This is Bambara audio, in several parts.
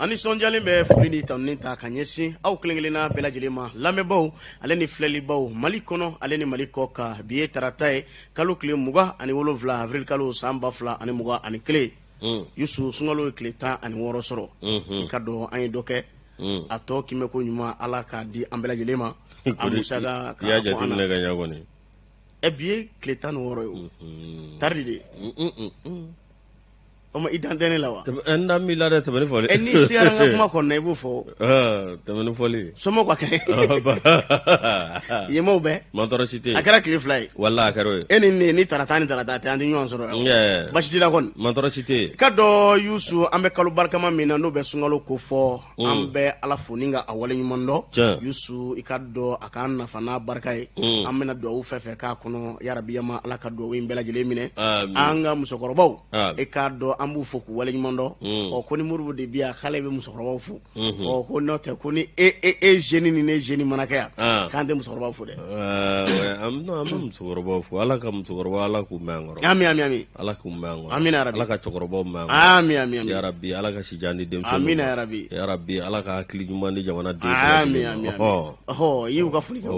An nisɔndiyalen bɛ foli ni tanuni ta ka ɲɛsin aw kelen-kelenna bɛɛ lajɛlen ma, lamɛnbaaw ale ni filɛlibaw, Mali kɔnɔ ale ni Mali kɔ kan. Bi ye tarata ye, kalo tile 27, avril kalo, san 2021. Yusu, sunkalo ye tile 16 sɔrɔ. I ka dɔn an ye dɔ kɛ, a tɔ k'i ko ɲuman, Ala k'a di an bɛɛ lajɛlen ma. A musaka i y'a jateminɛ ka ɲɛ kɔni. Ɛ, bi ye tile 16 ye, o tari de. O ma i dan tɛ ne la wa? N da m'i la dɛ, tɛmɛni fɔli. Ɛ, n'i sera n ka kuma kɔnɔ, i b'o fɔ. Tɛmɛni fɔli. Somɔgɔw ka kɛnɛ? Yemaw bɛɛ? Ma tɔɔrɔ si tɛ yen. A kɛra tile 2 ye. Walahi, a kɛra o ye. E ni ne ni tarata ni tarata tɛ, an tɛ ɲɔgɔn sɔrɔ yan. Baasi t'i la kɔni? Ma tɔɔrɔ si tɛ yen. I ka dɔn Yusu, an bɛ kalo barikama min na, n'o bɛ sunkalo ko fɔ, an bɛ Ala fo ni ka a waleɲuman dɔn. Yusu, i ka dɔn a k'an nafa n'a barika ye. An bɛna dugawu fɛn fɛn k'a kɔnɔ, yarabi yama, Ala ka dugawu in bɛɛ lajɛlen minɛ. An ka musokɔrɔbaw, e k'a dɔn an b'u fo k'u waleɲuman dɔn. Ɔ, ko ni Moribo de bi yan, k'ale bɛ musokɔrɔbaw fo. Ɔ, ko n'o tɛ, ko ni e e jeune ni ne jeune mana kɛ yan, k'an tɛ musokɔrɔbaw fo dɛ. An bɛ musokɔrɔbaw fo. Ala ka musokɔrɔba, Ala k'u mɛn an kɔrɔ. Ami, ami, ami. Ala k'u mɛn an kɔrɔ. Amina yarabi. Ala ka cɛkɔrɔbaw mɛn an kɔrɔ. Ami, ami, ami. Yarabi, Ala ka si jan di denmisɛnninw ma. Amina yarabi. Yarabi, Ala ka hakili ɲuman di jamana den. Ami, ami, ami. Ɔhɔ, i y'u ka foli kɛ.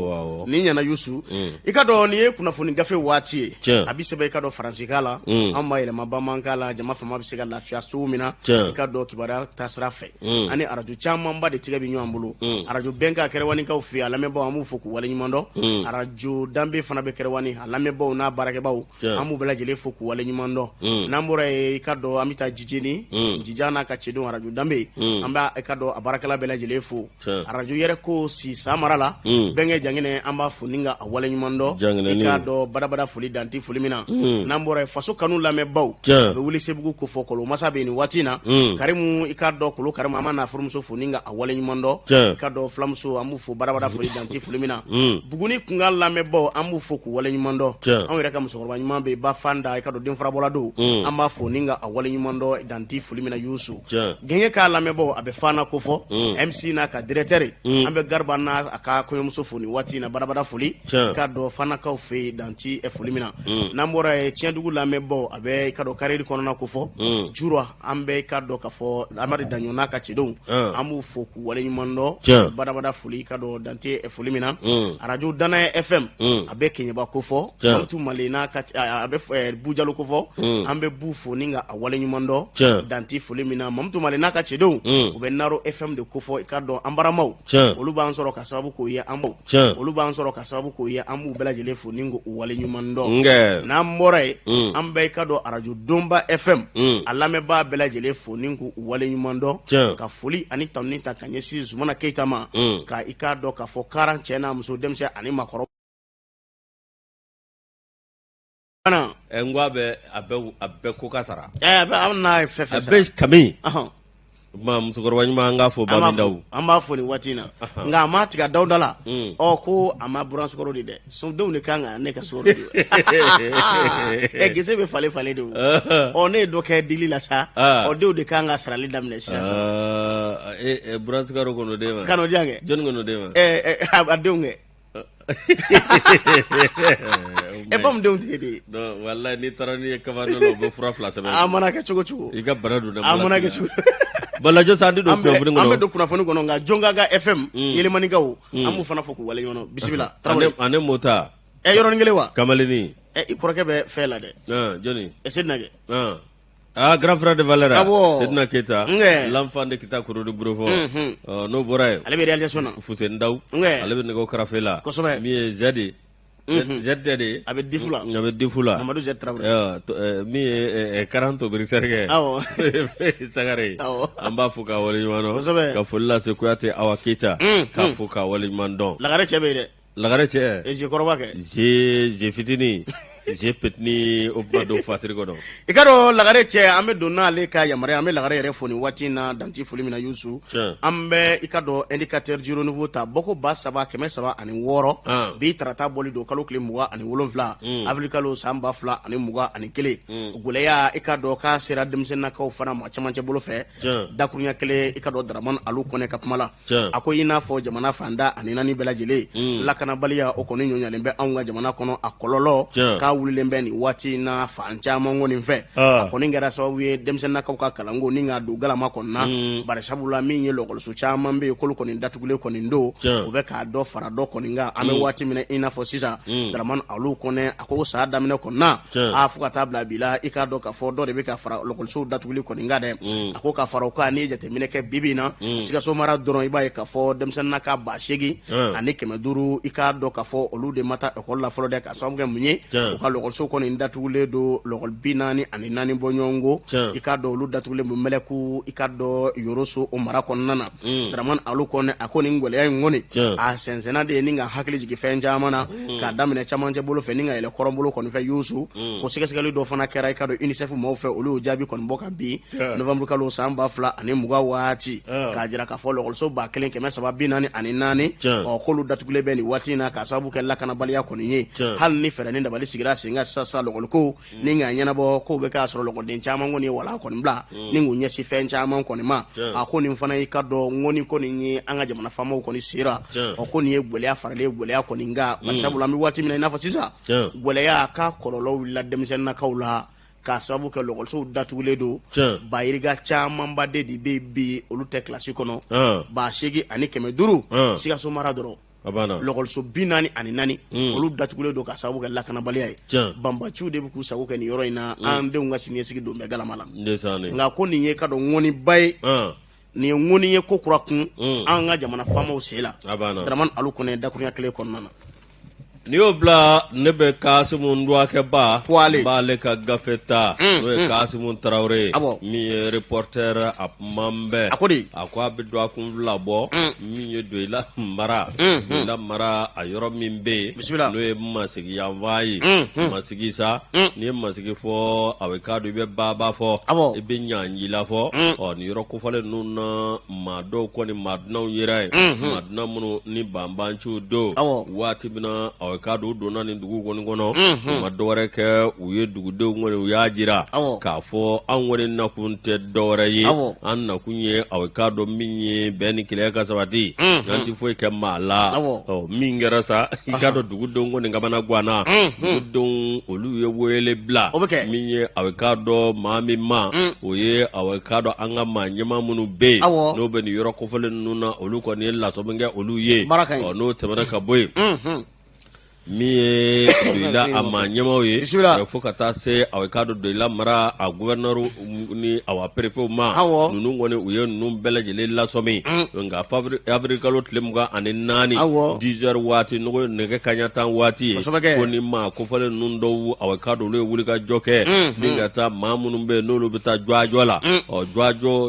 Ni ɲɛna Yusu, i ka dɔn nin ye kunnafoni gafe waati ye. A bɛ sɛbɛn, i ka dɔn, faransikan la, an b'a yɛlɛma bamanankan la, jama fama bɛ se ka lafiya cogo min na, i ka dɔn kibaruya taasira fɛ. Ani arajo camanba de tigɛ bɛ ɲɔgɔn bolo. Arajo Bɛnkan Kɛrɛwanikaw fɛ yen, a lamɛnbaaw, an b'u fo k'u waleɲuman dɔn. Arajo Danbe fana bɛ Kɛrɛwani, a lamɛnbaaw n'a baarakɛbaw, an b'u bɛɛ lajɛlen fo k'u waleɲuman dɔn. N'an bɔra yen, i ka dɔn an bɛ taa Jijeni, Jija n'a ka cɛdenw, arajo Danbe, an b'a, i ka dɔn, a baarakɛla bɛɛ lajɛlen fo. Arajo yɛrɛ ko si san mara la, Bɛnkɛ Janginɛ, an b'a fo ni ka a waleɲuman dɔn, i k'a dɔn badabada foli dan tɛ foli min na. N'an bɔra yen, Faso Kanu lamɛnbaw, a bɛ wuli Sebugu ko fɔ, Kolo masa bɛ yen nin waati in na. Karimu, i k'a dɔn Kolo Karimu, an b'a n'a furumuso fo ni ka a waleɲuman dɔn. I ka dɔn fulamuso, an b'u fo badabada foli dan tɛ foli min na. Buguni kunkan lamɛnbaw, an b'u fo k'u waleɲuman dɔn. Anw yɛrɛ ka musokɔrɔba ɲuman bɛ ba Fanda, i ka dɔn denfarabɔla don, an b'a fo ni ka a waleɲuman dɔn dan tɛ foli min na. Yusu Gɛngɛ k'a lamɛnbaw, a bɛ Fana ko fɔ, MC n'a ka directeur, an bɛ Gariba n'a a ka kɔɲɔmuso fo nin waati in na, badabada foli, i ka dɔn Fanakaw fɛ yen dan tɛ foli min na. N'an bɔra yen, Tiɲɛdugu lamɛnbaw, a bɛ, i ka dɔn, kariri kɔnɔna ko fɔ, Jura, an bɛ, i ka dɔn k'a fɔ Amadu Daɲɔ n'a ka cɛdenw, an b'u fo k'u waleɲuman dɔn, badabada foli, i ka dɔn dan tɛ foli min na. Arajo Danaya FM, a bɛ Keɲeba ko fɔ, Mamutu Male n'a ka, a bɛ Bujalo ko fɔ, an bɛ Bu fo ni ka a waleɲuman dɔn dan tɛ foli min na. Mamutu Male n'a ka cɛdenw, u bɛ Naro FM de ko fɔ, i ka dɔn an baramaw, olu b'an sɔrɔ ka sababu k'o ye, an b'u olu b'an sɔrɔ ka sababu k'o ye, an b'u bɛɛ lajɛlen fo ni k'u waleɲuman dɔn. N'an bɔra yen, an bɛ, i ka dɔn, arajo Donba FM, a lamɛnbaa bɛɛ lajɛlen fo ni k'u waleɲuman dɔn, ka foli ani tanuni ta ka ɲɛsin Zumana Keyita ma, ka i k'a dɔn k'a fɔ karan cɛ n'a muso, denmisɛn ani maakɔrɔ. N ko a bɛ a bɛ a bɛɛ ko ka sara. A bɛ an n'a ye fɛn fɛn A bɛɛ kami. Ma musokɔrɔba ɲuman, an k'a fɔ Bamin Dawu. An b'a fo nin waati in na, nka a ma tigɛ Dawuda la. Ɔ, ko a ma buran sukaro di dɛ, denw de kan ka ne ka sukaro di. Ɛ, gese bɛ falen falen de o. Ɔ, ne ye dɔ kɛ dili la sa. Ɔ, denw de kan ka sarali daminɛ sisan. Buran sukaro kɔnɔ den ma. Kan'o di yan kɛ. Jɔnni k'o d'e ma? Ɛ, a denw kɛ. E ba denw tigɛ de ye. Walayi, n'i taara n'i ye kabano la, u bɛ fura fila sɛbɛn. A mana kɛ cogo cogo. I ka bana don. A mana kɛ cogo. Balajɔ sa, an tɛ don kunnafoni kɔnɔ. An bɛ don kunnafoni kɔnɔ, nka Jɔnka FM, Yelimanikaw, an b'u fana fo k'u waleɲuman dɔn. Bisimila. Ani Mota. Ɛ, yɔrɔnin kelen wa? Kamalennin. Ɛ, i kɔrɔkɛ bɛ fɛn la dɛ. Jɔnni? Ɛ, Sedina kɛ. Ah, grand frère de valeur. Awɔ. Sedina Keyita. Nge. L'enfant de Kita Koro de Burofɔ. N'o bɔra yen. Ale bɛ réalisation na. Fuseni Dawu. Nge. Ale bɛ nɛgɛw karafe la. Kosɛbɛ. Min ye Zɛdi. Zɛdi tɛ de. A bɛ difu la. A bɛ difu la. Mamadu Zɛdi Tarawele. Min ye karan tobiri sɛrikɛ. Awɔ. Sangare. Awɔ. An b'a fo k'a waleɲuman dɔn. Kosɛbɛ. Ka foli lase Kuyate Awa Keyita. K'a fo k'a waleɲuman dɔn. Lagare cɛ bɛ yen dɛ. Lagare cɛ. Ze kɔrɔba kɛ. Ze ze fitinin, ze petini, o b'a don fatiri kɔnɔ. I ka dɔn Lagare cɛ, an bɛ don n'ale ka yamaruya, an bɛ Lagare yɛrɛ fo nin waati in na dan tɛ foli min na. Yusu, an bɛ, i ka dɔn, Indicateur du Renouveau ta bɔko 3306. Bi tarata bɔli don, kalo tile 27, avril kalo, san 2021. Gɛlɛya, i ka dɔn k'a sera denmisɛnninnakaw fana ma cɛmancɛ bolo fɛ. Dakurunya kelen, i ka dɔn, Dramane Alu Kɔnɛ ka kuma la, a ko i n'a fɔ jamana fan tan ani naani bɛɛ lajɛlen, lakanabaliya o kɔni ɲɔɲalen bɛ anw ka jamana kɔnɔ, a kɔlɔlɔ k'a K'a wulilen bɛ nin waati in na fan caman kɔni fɛ, a kɔni kɛra sababu ye denmisɛnninnakaw ka kalanko ni k'a don galama kɔni na, bari sabula min ye lɔkɔliso caman bɛ yen k'olu kɔni datugulen kɔni don, u bɛ k'a dɔ fara dɔ kɔni kan. An bɛ waati min na i n'a fɔ sisan, Dramani Alu Kɔnɛ a ko san daminɛ kɔni na, a fo ka taa bila bi la, i k'a dɔn k'a fɔ dɔ de bɛ ka fara lɔkɔlisow datuguli kɔni kan dɛ. A ko ka fara o kan, n'i ye jateminɛ kɛ bi bi in na, Sikaso mara dɔrɔn, i b'a ye k'a fɔ denmisɛnninnaka 8500, i k'a dɔn k'a fɔ olu de ma taa ekɔli la fɔlɔ dɛ. Ka sababu kɛ mun ye? U ka lɔkɔliso kɔni datugulen don, lɔkɔli 44 bɔɲɔgɔnko, i k'a dɔn olu datugulen don Mɛlɛku, i k'a dɔn Yoroso o mara kɔnɔna na. Dramani Alu Kɔnɛ a ko nin gɛlɛya in kɔni a sɛnsɛnna de ye ni ka hakili jigin fɛn caman na, k'a daminɛ camancɛ bolo fɛ ni ka yɛlɛ kɔrɔn bolo kɔni fɛ. Yusu, ko sɛgɛsɛgɛli dɔ fana kɛra, i k'a dɔn UNICEF maaw fɛ, olu y'o jaabi kɔni bɔ ka bin novembre kalo san 2020 waati, k'a jira k'a fɔ lɔkɔliso 1344, ɔ k'olu datugulen bɛ nin waati in na k'a sababu kɛ lakanabaliya kɔni ye. Hali ni fɛɛrɛ ni dabali sigira sen kan sisan sisan lɔkɔliko ni k'a ɲɛnabɔ, k'o bɛ k'a sɔrɔ lɔkɔliden caman kɔni ye wala kɔni bila ni k'u ɲɛsin fɛn caman kɔni ma. A ko nin fana, i k'a dɔn ŋɔni kɔni ye an ka jamana faamaw kɔni sera, ɔ ko nin ye gɛlɛya faralen gɛlɛya kɔni kan, bari sabula an bɛ waati min na i n'a fɔ sisan, gɛlɛya k'a kɔlɔlɔ wulila denmisɛnninnakaw la k'a sababu kɛ lɔkɔlisow datugulen don. Bayiriga camanba de bɛ bi, olu tɛ kilasi kɔnɔ, 8500 Sikaso mara dɔrɔn. Lɔkɔliso 44, olu datugulen don ka sababu kɛ lakanabaliya ye. Banbaanciw de bɛ k'u sago kɛ nin yɔrɔ in na. An denw ka siniɲɛsigi don bɛ galama la. Nka ko nin ye ka dɔn ŋɔniba ye, nin ye ŋɔni ye ko kura kun an ka jamana faamaw sen la. Dramani Alu Kɔnɛ, dakurunya kelen kɔnɔna na. N'i y'o bila, ne bɛ Kasimu Duwakɛba b'ale ka gafe ta, n'o ye Kasimu Tarawele ye, min ye reporter, a man bɛɛ. A ko di? A ko a bɛ dɔgɔkun 2 bɔ, min ye Doyila mara, Doyila mara a yɔrɔ min bɛ yen, bisimila, n'o ye Masigi yanfan ye. Masigi sa, n'i ye Masigi fɔ, a bɛ k'a dɔn i bɛ Baba fɔ, i bɛ Ɲanjila fɔ. Ɔ nin yɔrɔ kofɔlen ninnu na, maa dɔw kɔni, maa dunanw yera yen, maa dunan minnu ni banbaanciw don. Waati min na a k'a dɔn u donna nin dugu kɔni kɔnɔ, u ma dɔwɛrɛ kɛ, u ye dugudenw kɔni, u y'a jira k'a fɔ an kɔni nakun tɛ dɔwɛrɛ ye, an nakun ye a k'a dɔn min ye bɛn ni kelenya ka sabati, an tɛ foyi kɛ maa la. Min kɛra sa, i k'a dɔn dugudenw kɔni kamana ganna. Dugudenw olu ye wele bila min ye a k'a dɔn maa min ma, o ye a k'a dɔn an ka maa ɲɛmaa minnu bɛ yen, n'o bɛ nin yɔrɔ kofɔlen ninnu na, olu kɔni ye lasɔmi kɛ olu ye. N'o tɛmɛna ka bɔ yen, min ye Doyila a maa ɲɛmaaw ye, fo ka taa se a k'a dɔn Doyila mara a gouverneur ni awa préfet ma, ninnu kɔni u ye ninnu bɛɛ lajɛlen lasɔmi. Nka avril kalo tile 24, 10 heures waati, nɛgɛ kanɲɛ 10 waati ye, ko ni maa kofɔlen ninnu dɔw a k'a dɔn olu ye wulikajɔ kɛ ni ka taa maa minnu bɛ yen n'olu bɛ taa jɔjɔ la, ɔ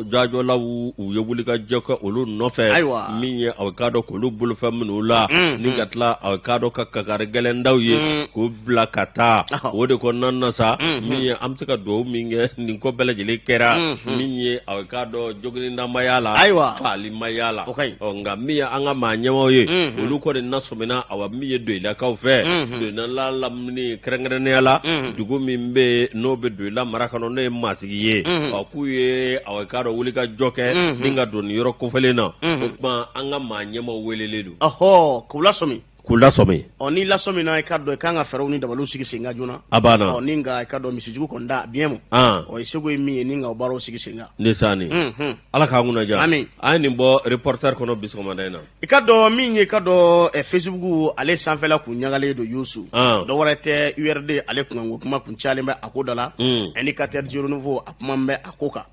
jɔjɔlaw u ye wulikajɔ kɛ olu nɔfɛ. Ayiwa. Min ye a k'a dɔn k'olu bolofɛn minɛ u la, ni ka tila a k'a dɔn ka kangari gɛlɛn da u ye k'u bila ka taa. O de kɔnɔna na sa, min ye an bɛ se ka dugawu min kɛ, nin ko bɛɛ lajɛlen kɛra, min ye a k'a dɔn joginida ma y'a la, ayiwa, faali ma y'a la. Nka min ye an ka maa ɲɛmaaw ye, olu kɔni nasɔmina awa min ye Doyilakaw fɛ, Doyila lamini kɛrɛnkɛrɛnnenya la, dugu min bɛ yen n'o bɛ Doyila mara kɔnɔ, n'o ye Masigi ye, ɔ k'u ye a k'a dɔn wulikajɔ kɛ ni ka don nin yɔrɔ kofɔlen na. O tuma an ka maa ɲɛmaaw welelen don. Ɔhɔ, k'u lasɔmi. K'u lasɔmi. Ɔ n'i lasɔmina, i k'a dɔn i kan ka fɛɛrɛw ni dabaliw sigi sen kan joona. A banna. Ɔ ni nka i k'a dɔn misijugu kɔni da biɲɛ ma. Ɔ i seko ye min ye ni ka o baaraw sigi sen kan. Ne sani. Ala k'an kunna diya. Amin. An ye nin bɔ reporter kɔnɔ bi sɔgɔmada in na. I k'a dɔn min ye, i k'a dɔn Facebook ale sanfɛla kun ɲagalen don Yusu. Dɔ wɛrɛ tɛ, URD ale kunkanko kuma kun cayalen bɛ a ko da la. Indicateur du renouveau a kuma bɛ a ko kan.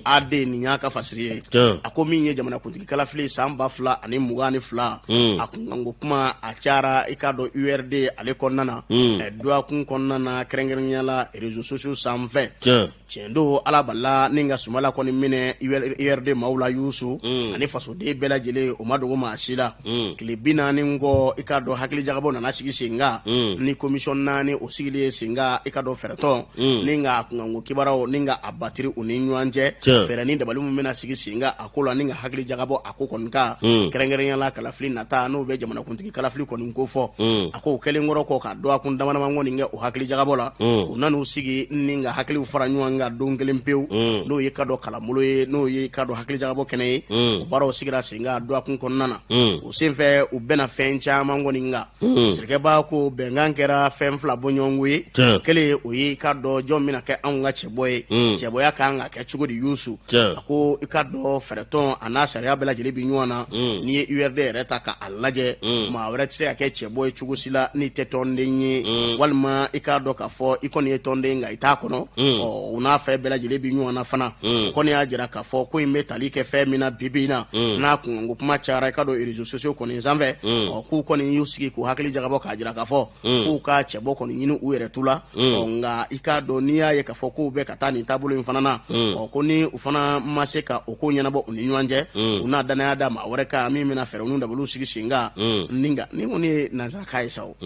AD nin y'a ka fasiri ye. A ko min ye jamanakuntigi kalafili san 2022, a kunkanko kuma a cayara, i k'a dɔn URD ale kɔnɔna na, dɔgɔkun kɔnɔna na, kɛrɛnkɛrɛnnenya la réseaux sociaux sanfɛ. Tiɲɛ don, ala bala ni ka Sumala kɔni minɛ URD maaw la Yusu, ani fasoden bɛɛ lajɛlen, o ma dogo maa si la. Tile 40 kɔ, i k'a dɔn hakilijagabɔ nana sigi sen kan ni commission naani o sigili ye sen kan, i k'a dɔn fɛɛrɛtɔn ni ka kunkanko kibaruyaw ni ka a batiri u ni ɲɔgɔn cɛ, fɛɛrɛ ni dabali min bɛna sigi sen kan a ko la ni ka hakili jagabɔ a ko kɔni kan, kɛrɛnkɛrɛnnenya la kalafili nata n'o bɛ jamanakuntigi kalafili kɔni. kɔni ko fɔ. A ko o kɛlen kɔrɔ kɔ ka dɔgɔkun dama dama kɔni kɛ o hakili jagabɔ la, u nan'u sigi ni ka hakiliw fara ɲɔgɔn kan don kelen pewu, n'o ye ka dɔn kalanbolo ye, n'o ye ka dɔn hakili jagabɔ kɛnɛ ye. O baaraw sigira sen kan dɔgɔkun kɔnɔna na. O senfɛ, u bɛnna fɛn caman kɔni kan. Fasirikɛba ko bɛnkan kɛra fɛn fila bɔɲɔgɔnko ye. Kelen, o ye i ka dɔn jɔn bɛna kɛ anw ka cɛbɔ ye, cɛbɔya kan ka kɛ cogo di, Yusu? A ko i ka dɔn fɛɛrɛtɔn a n'a sariya bɛɛ lajɛlen bɛ ɲɔgɔn na. N'i ye URD yɛrɛ ta k'a lajɛ, maa wɛrɛ tɛ se ka kɛ cɛbɔ ye cogo si la n'i tɛ tɔnden ye, walima i k'a dɔn k'a fɔ i kɔni ye tɔnden nka i t'a kɔnɔ. Ɔ, u n'a fɛn bɛɛ lajɛlen bɛ ɲɔgɔn na fana. O kɔni y'a jira k'a fɔ ko in bɛ tali kɛ fɛn min na bi bi in na, n'a kunkanko kuma cayara i ka dɔn réseaux sociaux kɔni sanfɛ. Ɔ, k'u kɔni y'u sigi k'u hakili jagabɔ k'a jira k'a fɔ k'u ka cɛbɔ kɔni ɲini u yɛrɛ tu la. Ɔ, nka i k'a dɔn n'i y'a ye k'a fɔ k'u bɛ ka taa nin taabolo in fana na, ɔ, ko ni u fana ma se ka o ko ɲɛnabɔ u ni ɲɔgɔn cɛ, u n'a danaya da maa wɛrɛ kan min bɛna fɛɛrɛw n'u dabaliw sigi sen kan. Ni nka nin kɔni ye nansarakan ye sa o.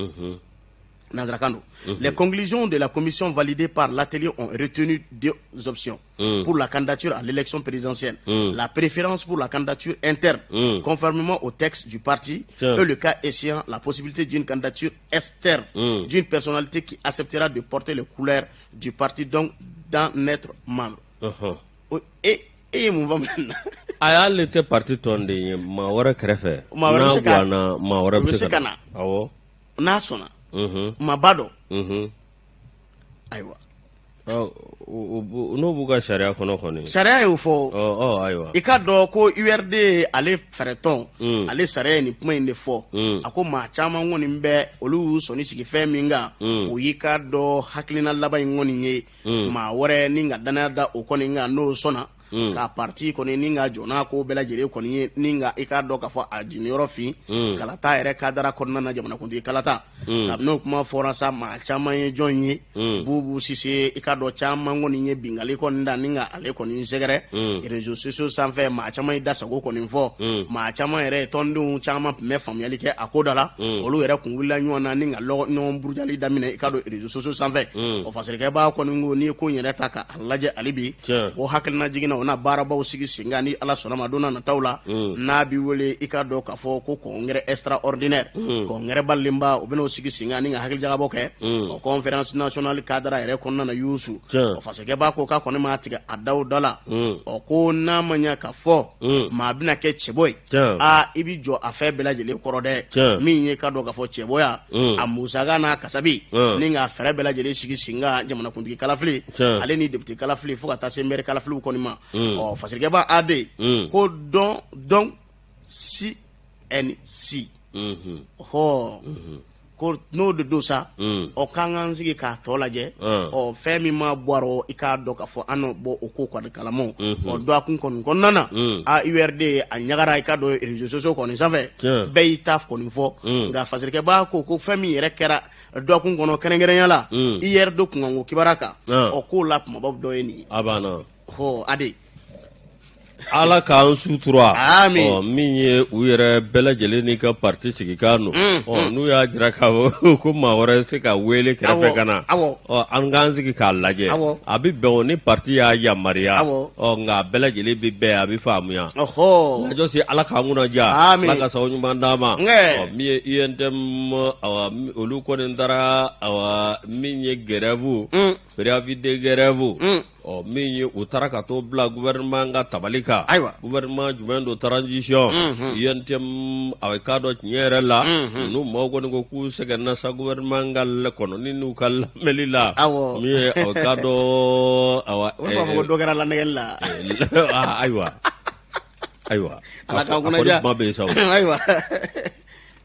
Nansarakan don. Les conclusions de la commission validées par l'atelier ont retenu deux options pour la candidature à l'élection présidentielle. La préférence pour la candidature interne, conformément au texte du parti, et le cas échéant, la possibilité d'une candidature externe d'une personnalité qui acceptera de porter les couleurs du parti, donc d'en être membre. Et e ye mun faamuya nin na? A y'ale tɛ parti tɔnden ye, maa wɛrɛ kɛrɛfɛ. Maa wɛrɛ bɛ se n'a guwanna, maa wɛrɛ bɛ se ka na. Awɔ. N'a sɔnna. Maaba dɔ. Ayiwa. N'o b'u ka sariya kɔnɔ kɔni. Sariya y'o fɔ. Ɔ, ayiwa. I ka dɔn ko URD ale fɛɛrɛtɔn, ale sariya ye nin kuma in de fɔ. A ko maa caman kɔni bɛ, olu y'u sɔnni sigi fɛn min kan, o y'i ka dɔn hakilina laban in kɔni ye. Maa wɛrɛ ni ka danaya da o kɔni kan, n'o sɔnna ka parti kɔni ni ka jɔ n'a ko bɛɛ lajɛlen kɔni ye, ni ka i k'a dɔn k'a fɔ a jinniyɔrɔ fin kalata yɛrɛ kadara kɔnɔna na, jamanakuntigi kalata. Kabini o kuma fɔra sa, maa caman ye jɔn ye, Bubu Sise, i k'a dɔn caman kɔni ye bingali kɔni da ni ka ale kɔni sɛgɛrɛ réseaux sociaux sanfɛ. Maa caman ye da sago kɔni fɔ. Maa caman yɛrɛ ye tɔndenw caman tun bɛ faamuyali kɛ a ko da la, olu yɛrɛ kun wulila ɲɔgɔn na ni ka ɲɔgɔn burujali daminɛ i k'a dɔn réseaux sociaux sanfɛ. O fasirikɛbaa kɔni ko n'i ye ko in yɛrɛ ta ka a lajɛ hali bi, o hakilina jiginna, o na baarabaw sigi sen kan ni Ala sɔnna ma don n'a nataw la, n'a bi wele i k'a dɔn k'a fɔ ko congrès extraordinaire, congrès balenba, u bɛn'o sigi sen kan ni ka hakilijagabɔ kɛ o conférence nationale cadre yɛrɛ kɔnɔna na, Yusu. O fasirikɛbaa ko k'a kɔni m'a tigɛ a daw da la. Ɔ, ko n'a ma ɲɛ k'a fɔ maa bɛna kɛ cɛbɔ ye, aa, i bi jɔ a fɛn bɛɛ lajɛlen kɔrɔ dɛ. Min ye ka dɔn k'a fɔ cɛbɔya a musaka n'a kasabi, ni ka fɛɛrɛ bɛɛ lajɛlen sigi sen kan jamanakuntigi kalafili, ale ni député kalafili, fo ka taa se maire kalafiliw kɔni ma. Ɔ, fasirikɛba AD ko dɔn dɔn CNC hɔ, ko n'o de don sa, ɔ, k'an k'an sigi k'a tɔ lajɛ. Ɔ, fɛn min ma bɔ a rɔ, i k'a dɔn k'a fɔ an n'o bɔ o ko kɔni kalamaw. Ɔ, dɔgɔkun kɔni kɔnɔna na, a URD a ɲagara i k'a dɔn réseaux sociaux kɔni sanfɛ, bɛɛ y'i ta kɔni fɔ. Nka fasirikɛba ko ko fɛn min yɛrɛ kɛra dɔgɔkun kɔnɔ, kɛrɛnkɛrɛnya la URD kunkanko kibaruya kan, ɔ, k'o la kumabaw dɔ ye nin ye. A banna. Ɔ, AD. Ala k'an sutura. Amin. Ɔ, min ye u yɛrɛ bɛɛ lajɛlen n'i ka parti sigikan don. Ɔ, n'u y'a jira k'a fɔ ko maa wɛrɛ se ka wele kɛrɛfɛ ka na, ɔ, an k'an sigi k'a lajɛ. A bɛ bɛn o ni parti y'a yamaruya. Ɔ, nka a bɛɛ lajɛlen bɛ bɛn, a bɛ faamuya. Jɔsi, Ala k'an kunna diya. Amin. Ala ka sababu ɲuman d'an ma. Ɔ, min ye UNTM, awa, olu kɔni taara, awa, min ye grève, préavis de grève, ɔ, min ye u taara ka t'o bila gouvernement ka tabali kan. Gouvernement jumɛn don? Transition. UNTM, a bɛ k'a dɔn tiɲɛ yɛrɛ la, ninnu maaw kɔni ko k'u sɛgɛnna sa gouvernement ka kɔnɔni n'u ka lamɛnli la. Min ye a bɛ k'a dɔn, awa, U b'a fɔ ko dɔ kɛra lanɛgɛli la. Ayiwa, ayiwa. Ala k'an kunna diya. A kɔni kuma bɛ yen sa o. Ayiwa.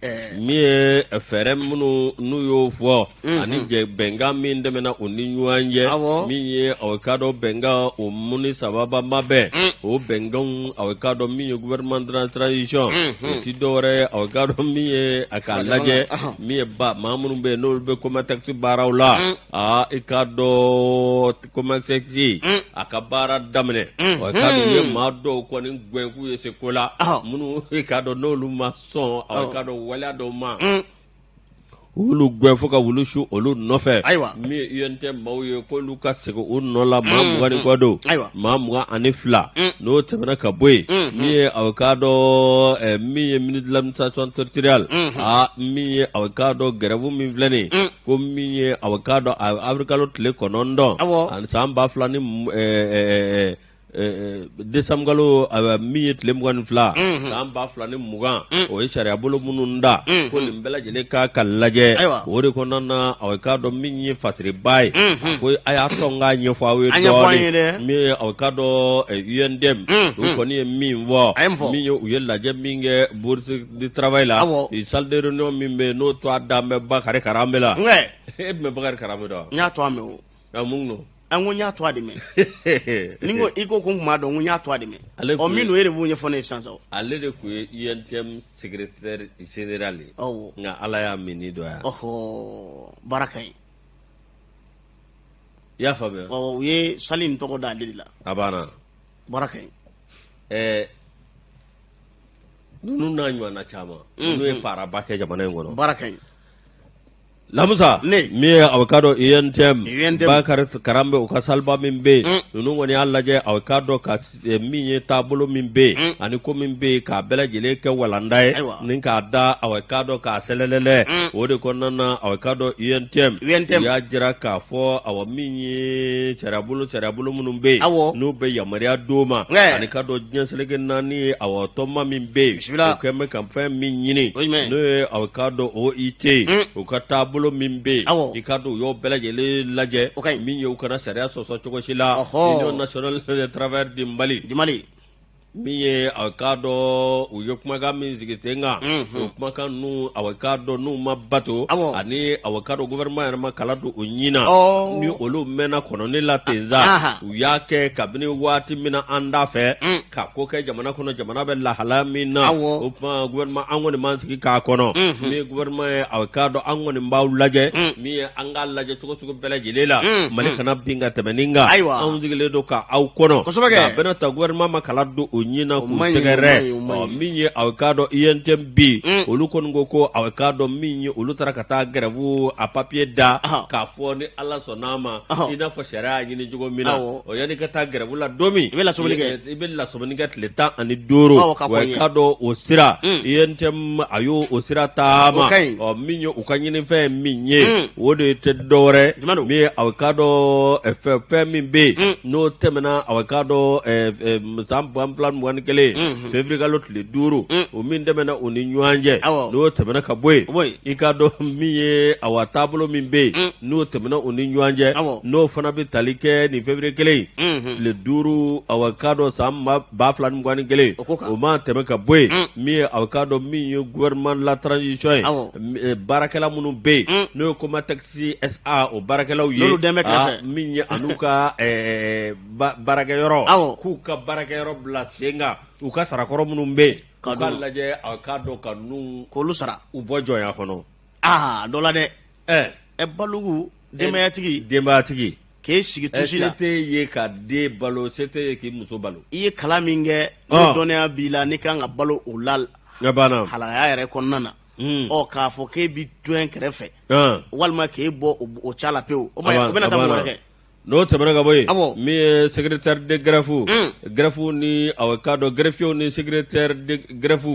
Min ye fɛɛrɛ minnu n'u y'o fɔ, ani jɛ bɛnkan min tɛmɛna u ni ɲɔgɔn cɛ, min ye a k'a dɔn bɛnkan o mun ni sababa ma bɛn, o bɛnkanw, a k'a dɔn min ye gouvernement de transition, o ti dɔwɛrɛ ye, a k'a dɔn min ye a k'a lajɛ, min ye ba maa minnu bɛ yen n'olu bɛ COMATEX baaraw la, aa, i k'a dɔn COMATEX a ka baara daminɛ, a k'a dɔn u ye maa dɔw kɔni gɛn k'u ye se ko la, minnu i k'a dɔn n'olu ma sɔn, a k'a dɔn waleya dɔw ma. U y'olu gɛn fo ka wulu su olu nɔfɛ. Ayiwa. Min ye UNTM maaw ye k'olu ka segin u nɔ la maa 20 ni kɔ don. Ayiwa. Maa 22. N'o tɛmɛna ka bɔ yen. Min ye aw k'a dɔn min ye ministre de l'administration territoriale. Aa min ye aw k'a dɔn grève min filɛ nin ye. Ko min ye aw k'a dɔn avril kalo tile 9. Awɔ. Ani san 2000 ni décembre kalo min ye tile 22 san 2020 o ye sariyabolo minnu da ko nin bɛɛ lajɛlen ka ka lajɛ o de kɔnɔna na aw k'a dɔn min ye fasiriba ye ko a y'a to n k'a ɲɛfɔ aw ye dɔɔnin min ye aw k'a dɔn UNTM u kɔni ye min fɔ min ye u ye lajɛ min kɛ bourse de travail la salle de réunion min bɛ yen n'o tɔgɔ dalen bɛ Bakari Karanbe la e tun bɛ Bakari Karanbe dɔn n y'a tɔgɔ mɛn o mun don An ko n y'a tɔgɔ de mɛn ni ko i ko ko n tun b'a dɔn ko n y'a tɔgɔ de mɛn Ale ɔ min don e de b'o ɲɛfɔ ne ye sisan sa ale de tun ye UNTM secrétaire général ye awɔ nka Ala y'a minni dɔgɔya ɔhɔ baara ka ɲi i y'a faamuya ɔ u ye salle in tɔgɔ da ale de la a banna baara ka ɲi ɛɛ ninnu n'a ɲɔgɔnna caman ninnu ye baaraba kɛ jamana in kɔnɔ baara ka ɲi Lamusa Ne. min ye aw k'a dɔn UNTM UNTM. Bakari Karanbe u ka saliba min bɛ yen ninnu kɔni y'a lajɛ aw k'a dɔn ka min ye taabolo min bɛ yen ani ko min bɛ yen k'a bɛɛ lajɛlen kɛ walanda ye Ayiwa. ni k'a da aw k'a dɔn k'a sɛlɛlɛlɛ o de kɔnɔna na aw k'a dɔn UNTM UNTM. u y'a jira k'a fɔ awa min ye sariyabolo minnu bɛ yen Awɔ. n'u bɛ yamaruya d'o ma Ŋɛ. ani k'a dɔn diɲɛ seleke naani awa tɔnba min bɛ yen Bisimila. o kɛn bɛ ka fɛn min ɲini O ye jumɛn ye? n'o ye aw k'a dɔn OIT u ka taabolo min bɛ yen Awɔ. i k'a dɔn u y'o bɛɛ lajɛlen lajɛ O ka ɲi. min ye u kana sariya sɔsɔ cogo si la Ɔhɔ. Union nationale des travailleurs du Mali du Mali min ye aw k'a dɔn u ye kumakan min sigi sen kan o kumakan ninnu aw k'a dɔn n'u ma bato Awɔ. ani aw k'a dɔn gouvernement yɛrɛ ma kala don u ɲin na Ɔ. ni olu mɛnna kɔnɔni la ten sa Aha. u y'a kɛ kabini waati min na an da fɛ ka ko kɛ jamana kɔnɔ jamana bɛ lahala min na Awɔ. o tuma gouvernement an kɔni b'an sigi k'a kɔnɔ min ye gouvernement ye aw k'a dɔn an kɔni b'aw lajɛ min ye an k'a lajɛ cogo sugu bɛɛ lajɛlen la Mali kana bin ka tɛmɛ nin kan Ayiwa. anw sigilen don ka aw kɔnɔ Kosɛbɛ kɛ. nka a bɛna ta gouvernement ma kala don u ɲin na k'u man ɲi, o tɛgɛrɛ man ɲi, o man ɲi. ɔ min ye aw k'a dɔn UNTM bi olu kɔni ko ko aw k'a dɔn min ye olu taara ka taa grève a papier da Ahan. k'a fɔ ni Ala sɔnn'a ma Ahan. i n'a fɔ sariya y'a ɲini cogo min na Awɔ. ɔ yanni ka taa grève la don min I bɛ lasɔmini kɛ. i bɛ lasɔmini kɛ tile 15 Awɔ, ka wa kɔn i ɲɛ. k'a dɔn o sira UNTM a y'o o sira taama O ka ɲi. ɔ min ye u ka ɲinifɛn ye min ye o de tɛ dɔwɛrɛ Jumɛn don? min ye aw k'a dɔn fɛn min bɛ yen n'o tɛmɛna aw k'a dɔn san 2021 février kalo tile 5 o min tɛmɛna o ni ɲɔgɔn cɛ Awɔ. n'o tɛmɛna ka bɔ yen O bɔ yen. i k'a dɔn min ye awa taabolo min bɛ yen n'o tɛmɛna o ni ɲɔgɔn cɛ Awɔ. n'o fana bɛ tali kɛ nin février kelen in tile 5 awa k'a dɔn san 2021 O ko kan. o ma tɛmɛ ka bɔ yen min ye aw k'a dɔn min ye gouvernement de la transition ye Awɔ. Baarakɛla minnu bɛ yen n'o ye Comatex SA o baarakɛlaw ye N'olu dɛn bɛ kɛrɛfɛ. min ye an'u ka baarakɛyɔrɔ Awɔ. k'u ka baarakɛyɔrɔ bila sen kan u ka sarakɔrɔ minnu bɛ yen Ka u k'a d'u ma. lajɛ a k'a dɔn ka ninnu k'olu sara u bɔ jɔnya kɔnɔ aa dɔ la dɛ ɛ ɛ balogu denbayatigi denbayatigi k'e sigi tusi la se t'e ye ka den balo se t'e ye k'i muso balo i ye kalan min kɛ ni dɔnniya b'i la n'i kan ka balo o la ne banna halaya yɛrɛ kɔnɔna na ɔ k'a fɔ k'e bi dɔn kɛrɛfɛ walima k'e bɔ o ca la pewu o bɛna taa mun wɛrɛ kɛ N'o tɛmɛna ka bɔ yen Awɔ. min ye secrétaire de greffe greffe ni aw k'a dɔn greffier ni secrétaire de greffe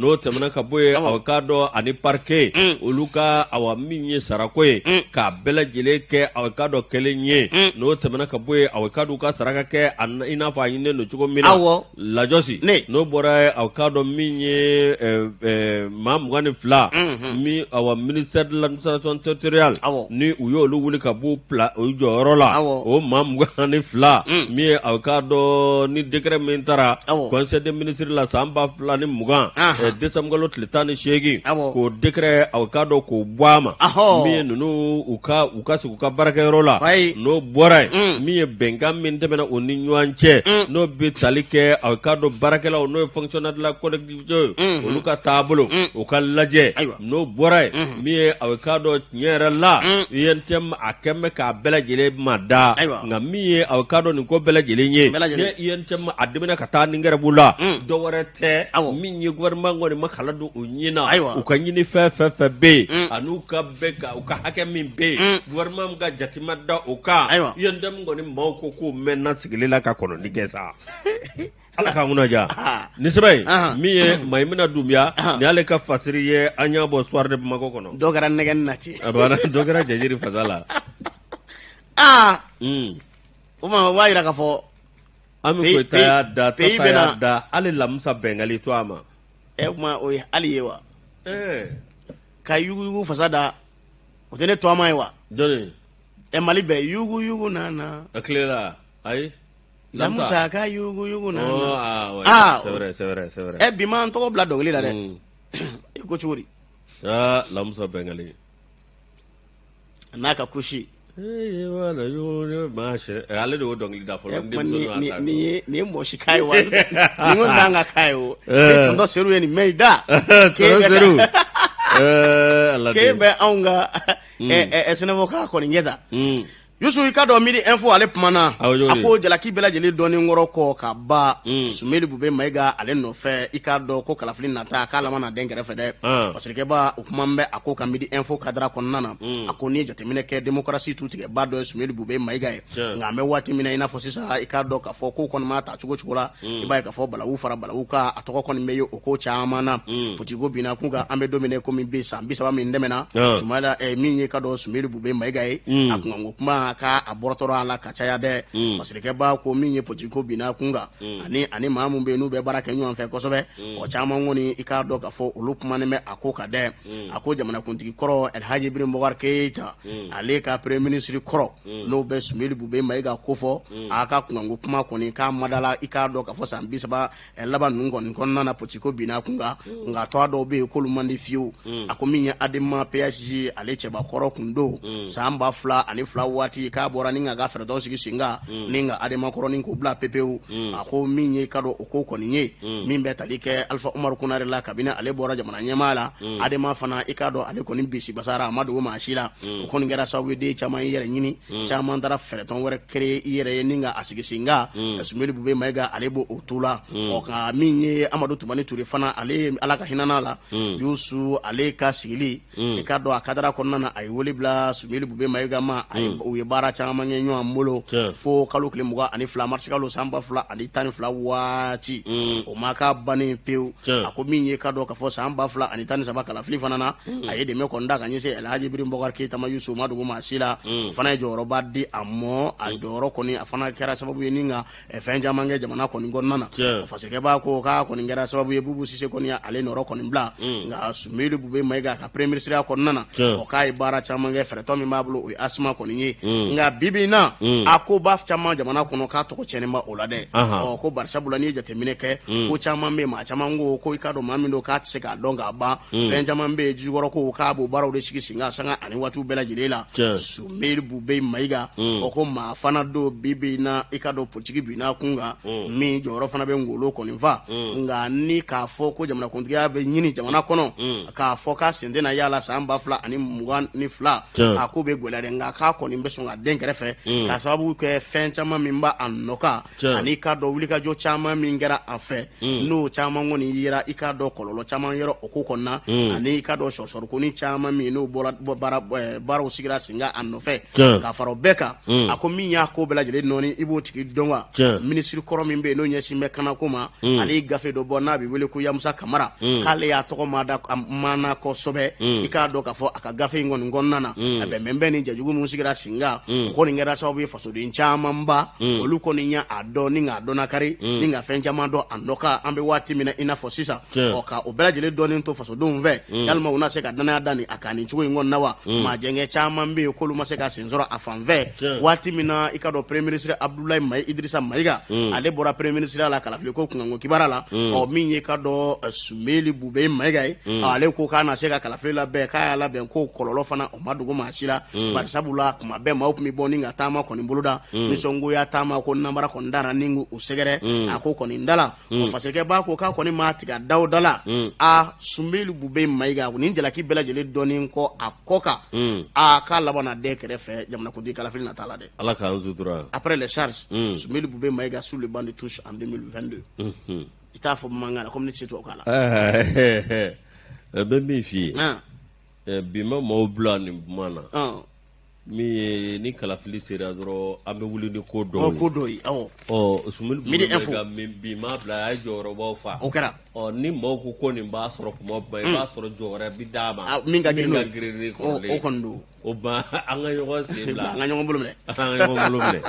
n'o tɛmɛna ka bɔ yen aw k'a dɔn ani parquet olu ka awa min ye sarako ye k'a bɛɛ lajɛlen kɛ aw k'a dɔn kelen ye n'o tɛmɛna ka bɔ yen aw k'a dɔn u ka saraka kɛ i n'a fɔ a ɲininen don cogo min na Awɔ. Lajɔsi Ne. n'o bɔra yen aw k'a dɔn min ye maa 22 min awa ministère de l'administration territoriale Awɔ. ni u y'olu wuli ka b'u u jɔyɔrɔ la Awɔ. o maa 22 min ye aw k'a dɔn ni décret min taara Awɔ. conseil des ministres la san 2020 Anhan. décembre kalo tile 18 Awɔ. k'o décret aw k'a dɔn k'o bɔ a ma Ahɔ. min ye ninnu u ka u ka sigi u ka baarakɛyɔrɔ la Ayi. n'o bɔra yen min ye bɛnkan min tɛmɛna u ni ɲɔgɔn cɛ n'o bɛ tali kɛ aw k'a dɔn baarakɛlaw n'o ye fonctionnaire de la collectivité ye olu ka taabolo u ka lajɛ Ayiwa. n'o bɔra yen min ye aw k'a dɔn tiɲɛ yɛrɛ la UNTM a kɛn bɛ k'a bɛɛ lajɛlen mada sa nka min ye aw k'a dɔn nin ko bɛɛ lajɛlen ye ni UNTM a dimina ka taa nin grève la dɔ wɛrɛ tɛ min ye gouvernement kɔni ma kala don u ɲin na u ka ɲini fɛn fɛn fɛn bɛ yen an'u ka bɛ ka u ka hakɛ min bɛ yen gouvernement ka jate ma da o kan UNTM kɔni maaw ko k'u mɛnna sigili la ka kɔnɔni kɛ sa. Ala k'an kunna diya ni sɛbɛn in min ye Mayimuna Dunbiya ni ale ka fasiri ye an y'a bɔ Soir de Bamako kɔnɔ. Dɔ kɛra nɛgɛ nati. A banna dɔ kɛra jajiri fasa la. Aa o ma o b'a jira k'a fɔ. Ami Koyita y'a da Tata y'a da hali Lamusa Bɛngali to a ma. Ɛ o tuma o ye hali ye wa? Ɛɛ. Ka yuguyugu fasa da o tɛ ne to a ma ye wa? Jɔnni? Ɛ Mali bɛɛ yuguyugu nana. A tilela ayi. Lamusa ka yuguyugu nana. Oh, ah, ouais. Ah, c'est vrai, c'est vrai, c'est vrai. Ɛ bi m'an tɔgɔ bila dɔnkili la dɛ. E ko cogo di? Ah, Lamusa Bɛngali. A n'a ka kusi. Ale de y'o dɔnkili da fɔlɔ. Nin ye nin ye mɔsi kan ye wa? Nin ko n'an ka kan ye o. Ne tonton Seru ye nin mɛn i da. Tonton Seru. K'e bɛ anw ka sɛnɛfɔkan kɔni ɲɛ ta. Yusu i k'a dɔn Midi Info ale kumana a ko jalaki bɛɛ lajɛlen dɔnnen kɔrɔ kɔ ka ban Sumeli Bube Mayiga ale nɔfɛ i k'a dɔn ko kalafili nata k'a laban na den kɛrɛfɛ dɛ fasirikɛba o kuma bɛ a ko ka Midi Info kadara kɔnɔna na a ko n'i ye jateminɛ kɛ démocratie tu tigɛba dɔ ye Sumeli Bube Mayiga ye nka an bɛ waati min na i n'a fɔ sisan i k'a dɔn k'a fɔ ko kɔni maa ta cogo cogo la i b'a ye k'a fɔ balawu fara balawu kan a tɔgɔ kɔni bɛ ye o ko caman na politiko binna kun kan an bɛ don min na komi bi san 30 min tɛmɛna Sumala min ye ka dɔn Sumeli Bube Mayiga ye a kunkanko kuma ka a bɔrɔtɔrɔ a la ka caya dɛ fasirikɛba ko min ye politiko binna kun kan ani maa min bɛ yen n'u bɛ baara kɛ ɲɔgɔn fɛ kosɛbɛ o caman kɔni i k'a dɔn k'a fɔ olu kumanen bɛ a ko kan dɛ a ko jamanakuntigi kɔrɔ Alhaji Ibrahim Boubacar Keita ale ka premier ministre kɔrɔ n'o bɛ Sumeli Bube Mayiga kofɔ a ka kunkanko kuma kɔni k'a madala i k'a dɔn k'a fɔ san 30 laban ninnu kɔni kɔnɔna na politiko binna kun kan nka tɔgɔ dɔw bɛ yen k'olu man di fiyewu a ko min ye ADEMA PASJ ale cɛbakɔrɔ kun don san 2002 waati k'a bɔra ni k'a ka fɛɛrɛtɔn sigi sen kan ni ka ADEMA kɔrɔnin k'o bila pepewu a ko min ye ka dɔn o ko kɔni ye min bɛ tali kɛ Alifa Umaru Konare la kabini ale bɔra jamana ɲɛmaa la ADEMA fana i k'a dɔn ale kɔni bisi basara a ma dogo maa si la o kɔni kɛra sababu ye den caman y'i yɛrɛ ɲini caman taara fɛɛrɛtɔn wɛrɛ créer i yɛrɛ ye ni ka a sigi sen kan Sumeli Bube Mayiga ale b'o o tu la ɔ nka min ye Amadu Tumani Ture fana ale ye Ala ka hinɛ n'a la Yusu ale ka sigili i k'a dɔn a kadara kɔnɔna na a ye wele bila Sumeli Bube Mayiga ma u ye baara caman kɛ ɲɔgɔn bolo fo kalo tile 22 marisikalo san 2012 waati o ma ka bannen pewu a ko min ye ka dɔn k'a fɔ san 2013 kalafili fana na a ye dɛmɛ kɔni da ka ɲɛsin Alhaji Ibrahim Boubacar Keita ma Yusu ma dogo maa si la o fana ye jɔyɔrɔba di a ma a jɔyɔrɔ kɔni a fana kɛra sababu ye ni ka fɛn caman kɛ jamana kɔni kɔnɔna na fasirikɛba ko k'a kɔni kɛra sababu ye Bubu Sise kɔni ale nɔrɔ kɔni bila nka Sumeli Bube Mayiga ka premier ministre kɔnɔna na o k'a ye baara caman kɛ fɛɛrɛtɔn min b'a bolo o ye ASMA kɔni ye nka bi bi in na a ko ba caman jamana kɔnɔ k'a tɔgɔ cɛnnen bɛ o la dɛ ɔ ko barisabula n'i ye jateminɛ kɛ ko caman bɛ yen maa caman ko i k'a dɔn maa min don k'a tɛ se k'a dɔn k'a ban fɛn caman bɛ yen jukɔrɔ ko k'a b'o baaraw de sigi sen kan sanga ani waatiw bɛɛ lajɛlen la Sumeli Bube Mayiga o ko maa fana don bi bi in na i k'a dɔn politiki binna kun kan min jɔyɔrɔ fana bɛ ngolo kɔni fa nka ni k'a fɔ ko jamanakuntigiya bɛ ɲini jamana kɔnɔ k'a fɔ k'a sen tɛna y'a la san 2022 a ko bɛ gɛlɛya dɛ nka k'a kɔni bɛ sɔn ka den kɛrɛfɛ k'a sababu kɛ fɛn caman min b'a nɔ kan ani k'a dɔn wulikajɔ caman min kɛra a fɛ n'o caman kɔni yera i k'a dɔn kɔlɔlɔ caman yera o ko kɔnɔna ani i k'a dɔn sɔrɔsɔrɔkoni caman min n'o bɔra baaraw sigira sen kan a nɔfɛ ka fara o bɛɛ kan a ko min y'a ko bɛɛ lajɛlen nɔɔni i b'o tigi dɔn wa minisiri kɔrɔ min bɛ yen n'o ɲɛsin bɛ kanako ma ale ye gafe dɔ bɔ n'a bɛ wele ko Yamusa Kamara k'ale y'a tɔgɔ ma da maana kosɛbɛ i k'a dɔn k'a fɔ a ka gafe in kɔni kɔnɔna na a bɛnbɛnbɛn ni jɛjugu min sigira sen kan o kɔni kɛra sababu ye fasoden camanba olu kɔni y'a dɔn ni k'a dɔnnakari ni ka fɛn caman dɔn a nɔ kan an bɛ waati min na i n'a fɔ sisan ɔ ka o bɛɛ lajɛlen dɔnnen to fasodenw fɛ yalima u na se ka danaya da nin a kan nin cogo in kɔnɔna na wa maa jɛngɛ caman bɛ yen k'olu ma se ka sen sɔrɔ a fan fɛ waati min na i k'a dɔn premier ministre Abdoulaye Idrissa Mayiga ale bɔra premier ministre la kalafili ko kunkanko kibaruya la ɔ min ye k'a dɔn Sumeli Bube Mayiga ye ale ko k'a na se ka kalafili labɛn k'a y'a labɛn ko kɔlɔlɔ fana o ma dogo maa si la bari sabula kuma bɛɛ maaw tun bɛ bɔ ni ka taama kɔni boloda nisɔngoya taama ko namara kɔni dara ni u sɛgɛrɛ a ko kɔni da la o fasirikɛba ko k'a kɔni maa tigɛ da o da la a Soumeylou Boubèye Maïga nin jalaki bɛɛ lajɛlen dɔnnen kɔ a kɔ kan a k'a laban na den kɛrɛfɛ jamanakuntigi kalafili nata la dɛ. Ala k'an sutura. Après les charges Soumeylou Boubèye Maïga sur le banc de touche en 2022. I t'a fɔ bamanankan na komi ne tɛ se tubabukan la. N bɛ min f'i ye bi ma maaw bila nin kuma na. Min ye ni kalafili sera dɔrɔn an bɛ wuli ni ko dɔw ye. Ko dɔw ye awɔ. Ɔ Soumeylou Boubèye Maïga min bi maa bila a ye jɔyɔrɔbaw fa. O kɛra. Ɔ ni maaw ko ko nin b'a sɔrɔ kuma o kuma i b'a sɔrɔ jɔyɔrɔ bɛ d'a ma. Min ka girin ni kɔrɔlen ye. O kɔni don. O ban an ka ɲɔgɔn sen bila. An ka ɲɔgɔn bolo minɛ. An ka ɲɔgɔn bolo minɛ.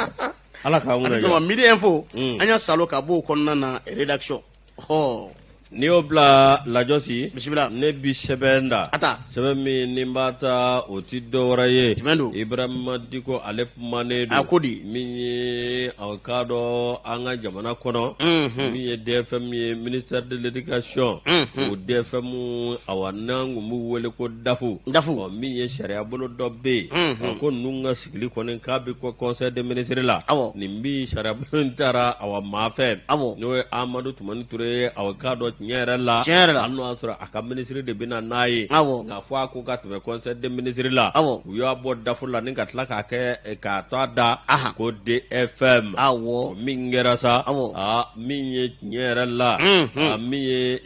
Ala k'an kunna diya. Midi Info. An y'a salo ka bɔ o kɔnɔna na rédaction. Ɔ. N'i y'o bila Lajɔsi. Bisimila. Ne bi sɛbɛn da. A ta. Sɛbɛn min ni n b'a ta o ti dɔwɛrɛ ye. Jumɛn don? Ibrahima Diko ale kumanen don. A ko di? Min ye aw k'a dɔn an ka jamana kɔnɔ. Unhun. Min ye DFM ye ministère de l'éducation. Unhun. O DFM awa n'an tun b'u wele ko DAF. DAF. Ɔ min ye sariya bolo dɔ bɛ yen. Unhun. Ko ninnu ka sigili kɔni k'a bɛ kɛ conseil des ministres la. Awɔ. Nin bi sariya bolo in taara awa maa fɛ. Awɔ. N'o ye Amadu Tumani Ture ye awa k'a dɔn tiɲɛ yɛrɛ la. Tiɲɛ yɛrɛ la. Hali n'o y'a sɔrɔ a ka ministre de bɛ na n'a ye. Awɔ. Nka fo a ko ka tɛmɛ conseil des ministres la. Awɔ. U y'a bɔ DAF la ni ka tila k'a kɛ k'a to a da. Ahan. Ko DFM. Awɔ. Min kɛra sa. Awɔ. Aa min ye tiɲɛ yɛrɛ la. Unhun. A min ye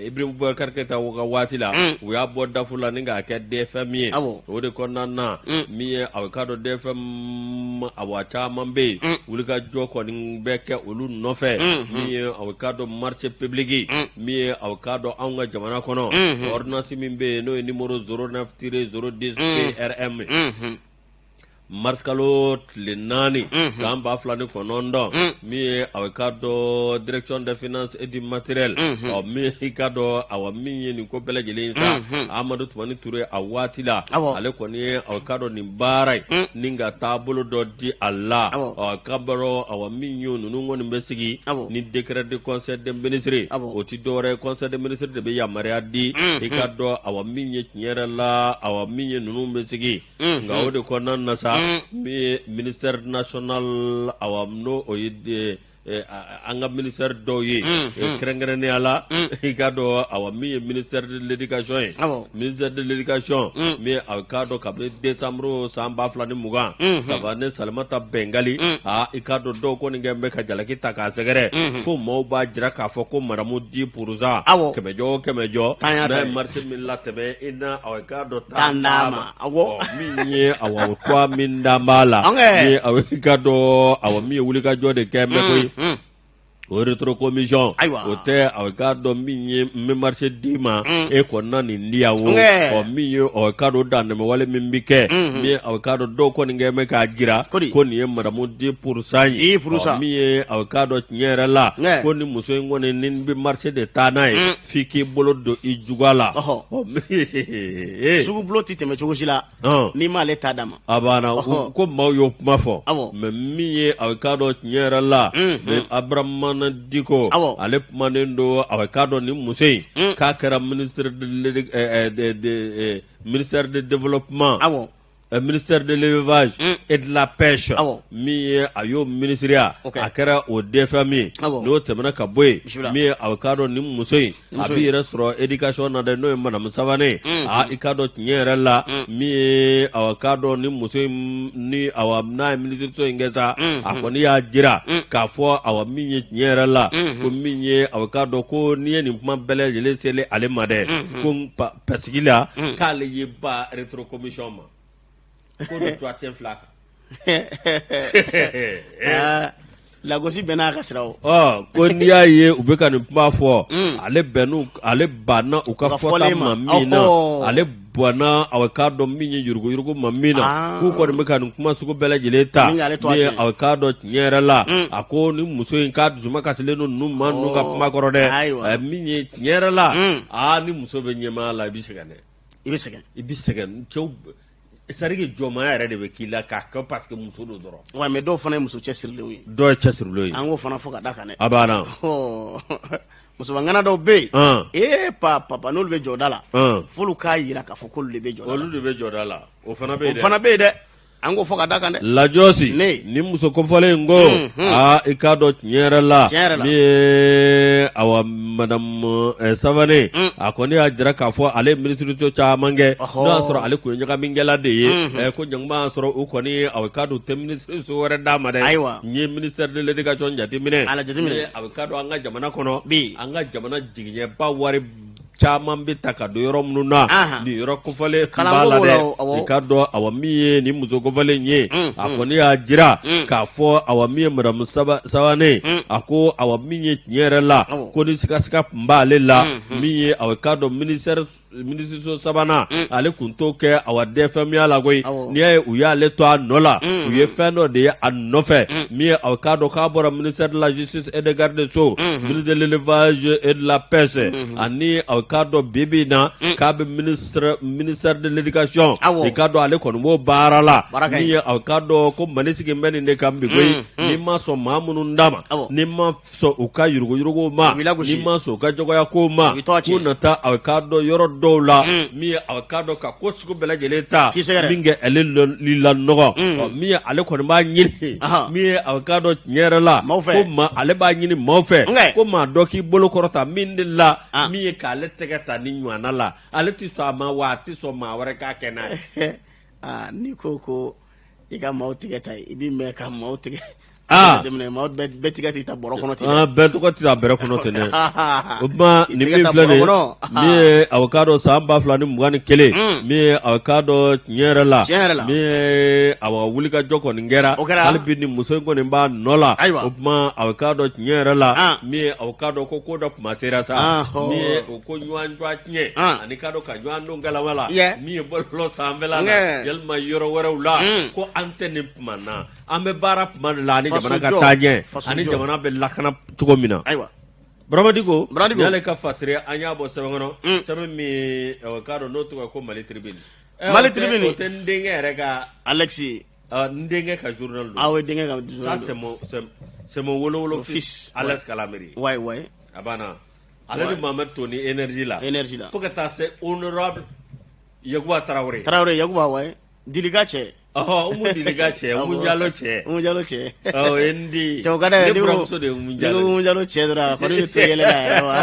Ibrahim Boubacar Keita ka waati la. Un. U y'a bɔ DAF la ni k'a kɛ DFM ye. Awɔ. O de kɔnɔna na. Un. Min ye aw k'a dɔn DFM awa caman bɛ yen. Un. Wulikajɔ kɔni bɛ kɛ olu nɔfɛ. Unhun. Min ye aw k'a dɔn marché public. Un. Min ye aw k'a dɔn anw ka jamana kɔnɔ. Unhun. Ordonnance min bɛ yen n'o ye numéro 09-010 Un. PRM. Unhun. Marisikalo tile 4 san 2009, min ye aw k'a dɔn direction des finances et du matériel, ɔ min i k'a dɔn awa min ye nin ko bɛɛ lajɛlen ye sa, Amadu Tumani Ture a waati la, ale kɔni ye aw k'a dɔn nin baara in ni ka taabolo dɔ di a la, ɔ k'a dɔn awa min ye ninnu kɔni bɛ sigi ni décret de conseil des ministres o tɛ dɔwɛrɛ ye conseil des ministres de bɛ yamaruya di i k'a dɔn awa min ye tiɲɛ yɛrɛ la awa min ye ninnu bɛ sigi nka o de kɔnɔna na sa min ye ministère national awa n'o o ye an ka ministère dɔw ye kɛrɛnkɛrɛnnenya la i k'a dɔn awa min ye ministère de l'éducation ye ministère de l'éducation min ye a k'a dɔn kabini décembre san 2020 Savané Salimata Bɛngali aa i k'a dɔn dɔw kɔni kɛ bɛ ka jalaki ta k'a sɛgɛrɛ fo maaw b'a jira k'a fɔ ko madamu 10% kɛmɛjɔ o kɛmɛjɔ n'a ye marché min latɛmɛ i na awa i k'a dɔn tan d'a ma awɔ min ye awa o tɔgɔ min d'an b'a la min ye awa i k'a dɔn awa min ye wulikajɔ de kɛ mɛ koyi o rétrocommission ayiwa o tɛ awa i k'a dɔn min ye n bɛ marché d'i ma e kɔni na nin di yan o ɔ min ye ɔ i k'a dɔn dantɛmɛwale min bɛ kɛ min ye awa i k'a dɔn dɔw kɔni kɛ bɛ k'a jira ko nin ye madamu 10% ye min ye awa i k'a dɔn tiɲɛ yɛrɛ la ko ni muso in kɔni ni bɛ marché de taa n'a ye f'i k'i bolo don i juga la sugubulon tɛ tɛmɛ cogo si la n'i m'ale ta d'a ma a banna ko maaw y'o kuma fɔ mais min ye a k'a dɔn tiɲɛ yɛrɛ la Abdramane Diko ale kumanen don a k'a dɔn nin muso in k'a kɛra ministre de ministère de développement ministère de l'élevage et de la pêche min ye a y'o minisiriya a kɛra o DFM ye n'o tɛmɛna ka bɔ yen min ye a k'a dɔn nin muso in a b'i yɛrɛ sɔrɔ éducation na dɛ n'o ye madamu Savané aa i k'a dɔn tiɲɛ yɛrɛ la min ye a k'a dɔn nin muso in ni awa n'a ye minisiriso in kɛ sa a kɔni y'a jira k'a fɔ awa min ye tiɲɛ yɛrɛ la ko min ye a k'a dɔn ko n'i ye nin kuma bɛɛ lajɛlen selen ale ma dɛ ko pasigi la k'ale ye ba rétrocommission ma ko don to a tɛ fila kan lagosi bɛɛ n'a ka sira o ko n'i y'a ye u bɛ ka nin kuma fɔ ale bɛn'u ale banna u ka fɔta ma min na ale banna a k'a dɔn min ye yuruguyurugu ma min na k'u kɔni bɛ ka nin kuma sugu bɛɛ lajɛlen ta min ye a k'a dɔn tiɲɛ yɛrɛ la a ko ni muso in k'a dusuma kasilen don ninnu ma ninnu ka kuma kɔrɔ dɛ min ye tiɲɛ yɛrɛ la aa ni muso bɛ ɲɛmaaya la i bɛ sɛgɛn dɛ i bɛ sɛgɛn i bɛ sɛgɛn cɛw c'est-à-dire que jɔnmaya yɛrɛ de bɛ k'i la k'a kɛ parce que muso don dɔrɔn wa mais dɔw fana ye muso cɛsirilenw ye dɔw ye cɛsirilenw ye an k'o fana fɔ ka da kan dɛ a banna musomanŋana dɔw bɛ yen ee pa papa n'olu bɛ jɔda la f'olu k'a jira k'a fɔ k'olu de bɛ jɔda la olu de bɛ jɔda la o fana bɛ yen dɛ o fana bɛ yen dɛ An k'o fɔ ka da kan dɛ. Lajɔsi Ne. ni muso kofɔlen in ko aa i k'a dɔn tiɲɛ yɛrɛ la Tiɲɛ yɛrɛ la. min ye awa madame Savane a kɔni y'a jira k'a fɔ ale ye minisiriso caman kɛ Ɔhɔ. n'o y'a sɔrɔ ale tun ye ɲagamikɛla de ye ko ɲanguma y'a sɔrɔ u kɔni awa i k'a dɔn u tɛ minisiriso wɛrɛ d'a ma dɛ. Ayiwa. N ye ministère de l'éducation jateminɛ. A la jateminɛ. Min ye a k'a dɔn an ka jamana kɔnɔ. Bi. An ka jamana jigiɲɛba wari caman bɛ ta ka don yɔrɔ minnu na nin yɔrɔ kofɔlen b'a la dɛ i k'a dɔn awa min ye nin muso kofɔlen ye a kɔni y'a jira k'a fɔ awa min ye madame Savane a ko awa min ye tiɲɛ yɛrɛ la ko ni sigasiga tun b'ale la min ye awa i k'a dɔn ministère minisiriso sabanan ale tun t'o kɛ awa DFM ya la koyi n'i y'a ye u y'ale to a nɔ la u ye fɛn dɔ de ye a nɔfɛ min ye aw k'a dɔn k'a bɔra ministère de la justice et des gardes des sceaux ministre de l'élevage et de la pêche ani aw k'a dɔn bi bi in na k'a bɛ ministre ministère de l'éducation i k'a dɔn ale kɔni b'o baara la min ye aw k'a dɔn ko Mali sigilen bɛ nin de kan bi koyi n'i ma sɔn maa minnu da ma n'i ma sɔn u ka yuruguyurugu ma n'i ma sɔn u ka jagoya ko ma k'u na taa aw k'a dɔn yɔrɔ dɔw la min ye aw k'a dɔn ka ko sugu bɛɛ lajɛlen ta min kɛ ale lanɔgɔ min ye ale kɔni b'a ɲini min ye aw k'a dɔn tiɲɛ yɛrɛ la ko ma ale b'a ɲini maaw fɛ ko maa dɔ k'i bolo kɔrɔta min de la min ye k'ale tɛgɛ ta ni ɲɔgɔnna la ale tɛ sɔn a ma wa a tɛ sɔn maa wɛrɛ k'a kɛ n'a ye n'i ko i ka maaw tigɛ ta i b'i mɛn ka maaw tigɛ maaw bɛɛ tigɛ t'i ta bɔrɔ kɔnɔ ten bɛɛ tɔgɔ tɛ taa bɛrɛ kɔnɔ ten dɛ o tuma nin min filɛ nin ye min ye aw k'a dɔn san 2021 min ye aw k'a dɔn tiɲɛ yɛrɛ la min ye awa wulikajɔ kɔni kɛra hali bi ni muso in kɔni b'a nɔ la o tuma aw k'a dɔn tiɲɛ yɛrɛ la min ye aw k'a dɔn ko ko dɔ kuma sera sa min ye o ko ɲɔgɔn jɔ tiɲɛ ani k'a dɔn ka ɲɔgɔn don galama la min ye bɔlɔlɔ sanfɛla la yalima yɔrɔ wɛrɛw la ko an tɛ nin tuma na an bɛ baara tuma de la ani jamana ka taa ɲɛ ani jamana bɛ lakana cogo min na ayiwa Burama Diko y'ale ka fasiri an y'a bɔ sɛbɛn kɔnɔ sɛbɛn min k'a dɔn n'o tɔgɔ ye ko Mali Tribune Mali Tribune o tɛ n denkɛ yɛrɛ ka Alexis n denkɛ ka journal don awɔ denkɛ ka journal ça c'est mon wolowolo fils Alex Kalamiri ouais ouais a banna ale ni Mohamed Toni énergie la énergie la fo ka taa se honorable Yakuba Tarawele Tarawele Yakuba ouais Dilika cɛ ɔhɔ Umu Dilika cɛ Umu Jalo cɛ Umu Jalo cɛ ɔ o ye n den cɛ o ka d'a ye ne buramuso de ye Umu Jalo ye Umu Jalo cɛ dɔrɔn a kɔni bɛ to yɛlɛ la yɛrɛ wa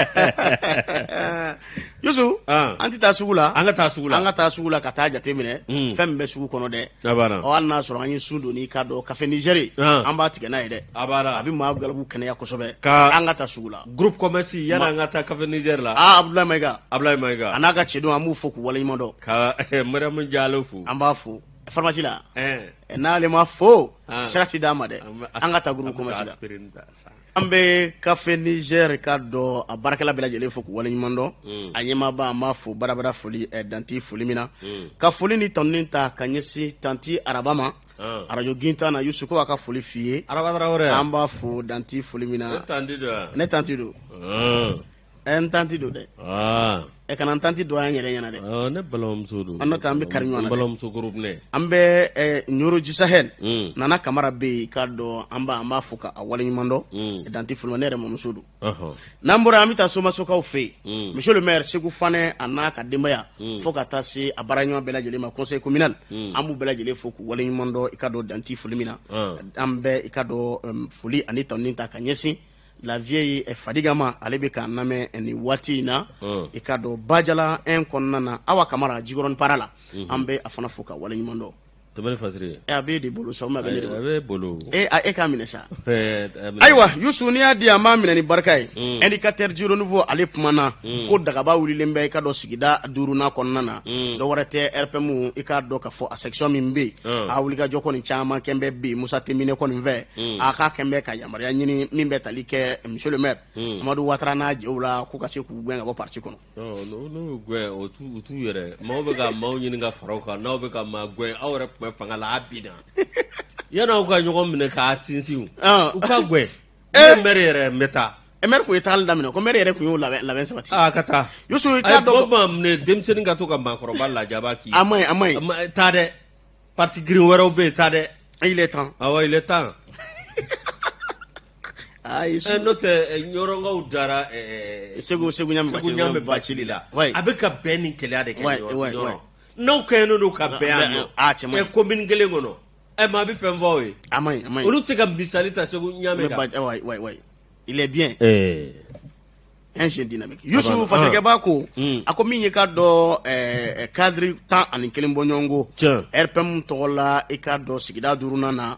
Yusu an tɛ taa sugu la an ka taa sugu la an ka taa sugu la ka taa jate minɛ fɛn min bɛ sugu kɔnɔ dɛ a banna ɔ hali n'a sɔrɔ an ye sun don n'i k'a dɔn Café Niger an b'a tigɛ n'a ye dɛ a banna a bɛ maa galabu kɛnɛya kosɛbɛ ka an ka taa sugu la groupe commerce yani an ka taa Café Niger la aa Abdoulaye Mayiga Abdoulaye Mayiga a n'a ka cɛdenw an b'u fo k'u waleɲuman dɔn ka Mariamu Jalo fo an b'a fo pharmacie la n'ale ma fo sira ti d'a ma dɛ an ka taa groupe commerce la an bɛ Café Niger k'a dɔn a baarakɛla bɛɛ lajɛlen fo k'u waleɲuman dɔn a ɲɛmaaba an b'a fo barabara foli danti foli min na ka foli ni tanuni ta ka ɲɛsin tanti Araba ma arajo gintan na Yusu ko a ka foli f'i ye an b'a fo danti foli min na ne tanti don n tanti don dɛ ɛ kana n tanti dɔn an yɛrɛ ɲɛna dɛ ne balimamuso don an n'o tɛ an bɛ kari ɲɔgɔn na balimamuso groupe ne an bɛ Ɲoro du Sahel Nana Kamara bɛ yen k'a dɔn an b'a an b'a fo ka a waleɲuman dɔn danti foli ne yɛrɛ mamuso don n'an bɔra an bɛ taa Somasokaw fɛ yen monsieur le maire Segu Fanɛ a n'a ka denbaya fo ka taa se a baaraɲɔgɔn bɛɛ lajɛlen ma conseil communal an b'u bɛɛ lajɛlen fo k'u waleɲuman dɔn i ka dɔn danti foli min na an bɛ i ka dɔn foli ani tanuni ta ka ɲɛsin la vieille Fadiga ma ale bɛ k'an lamɛn nin waati in na i ka dɔn Bajala 1 kɔnɔna na Awa Kamara Jikɔrɔni para la an bɛ a fana fo ka waleɲuman dɔn Tɛmɛ ni fasiri ye. A b'e de bolo sa, a bɛ ne de bolo. A b'e bolo. E e k'a minɛ sa. Ayiwa Yusu n'i y'a di an b'a minɛ ni barika ye. Indicateur du renouveau ale kumana ko dagaba wulilen bɛ i ka dɔn sigida duurunan kɔnɔna na. Dɔ wɛrɛ tɛ RPM i k'a dɔn k'a fɔ a section min bɛ yen. A wulikajɔ kɔni caman kɛn bɛ bi Musa Timbiné kɔni fɛ. A k'a kɛn bɛ ka yamaruya ɲini min bɛ tali kɛ monsieur le maire. Amadu Watara n'a jɛw la k'u ka se k'u gɛn ka bɔ parti kɔnɔ. N'u gɛn o t'u yɛrɛ maaw bɛ ka maaw ɲini ka fara u kan n'aw bɛ ka maa gɛn aw yɛrɛ tun bɛ fanga la a binna yan'aw ka ɲɔgɔn minɛ k'a sinsin u ka gɛn ne maire yɛrɛ n bɛ taa maire kun ye tagali daminɛ ko maire yɛrɛ kun y'o labɛn sabati aa ka taa Yusu i k'a dɔn ma minɛ denmisɛnnin ka to ka maakɔrɔba lajaba k'i a man ɲi a man ɲi taa dɛ parti girin wɛrɛw bɛ yen taa dɛ il est temps awɔ il est temps Ayi n'o tɛ ɲɔrɔnkaw dara Segu Segu Ɲame Bacili la a bɛ ka bɛn ni kelenya de kɛ n'aw kɛlen don ka bɛn yan nɔ commune kelen kɔnɔ. Ɛ, maa bɛ fɛn fɔ o ye. A man ɲi, a man ɲi. Olu tɛ se ka misali ta Segu Ɲame kan. Ouais, ouais, ouais. Il est bien. Ɛɛ. Un jeune dynamique. Yusu Fasirikɛba ko, a ko min ye k'a dɔn cadre 11 bɔɲɔgɔnko RPM tɔgɔ la, i k'a dɔn sigida duurunan na,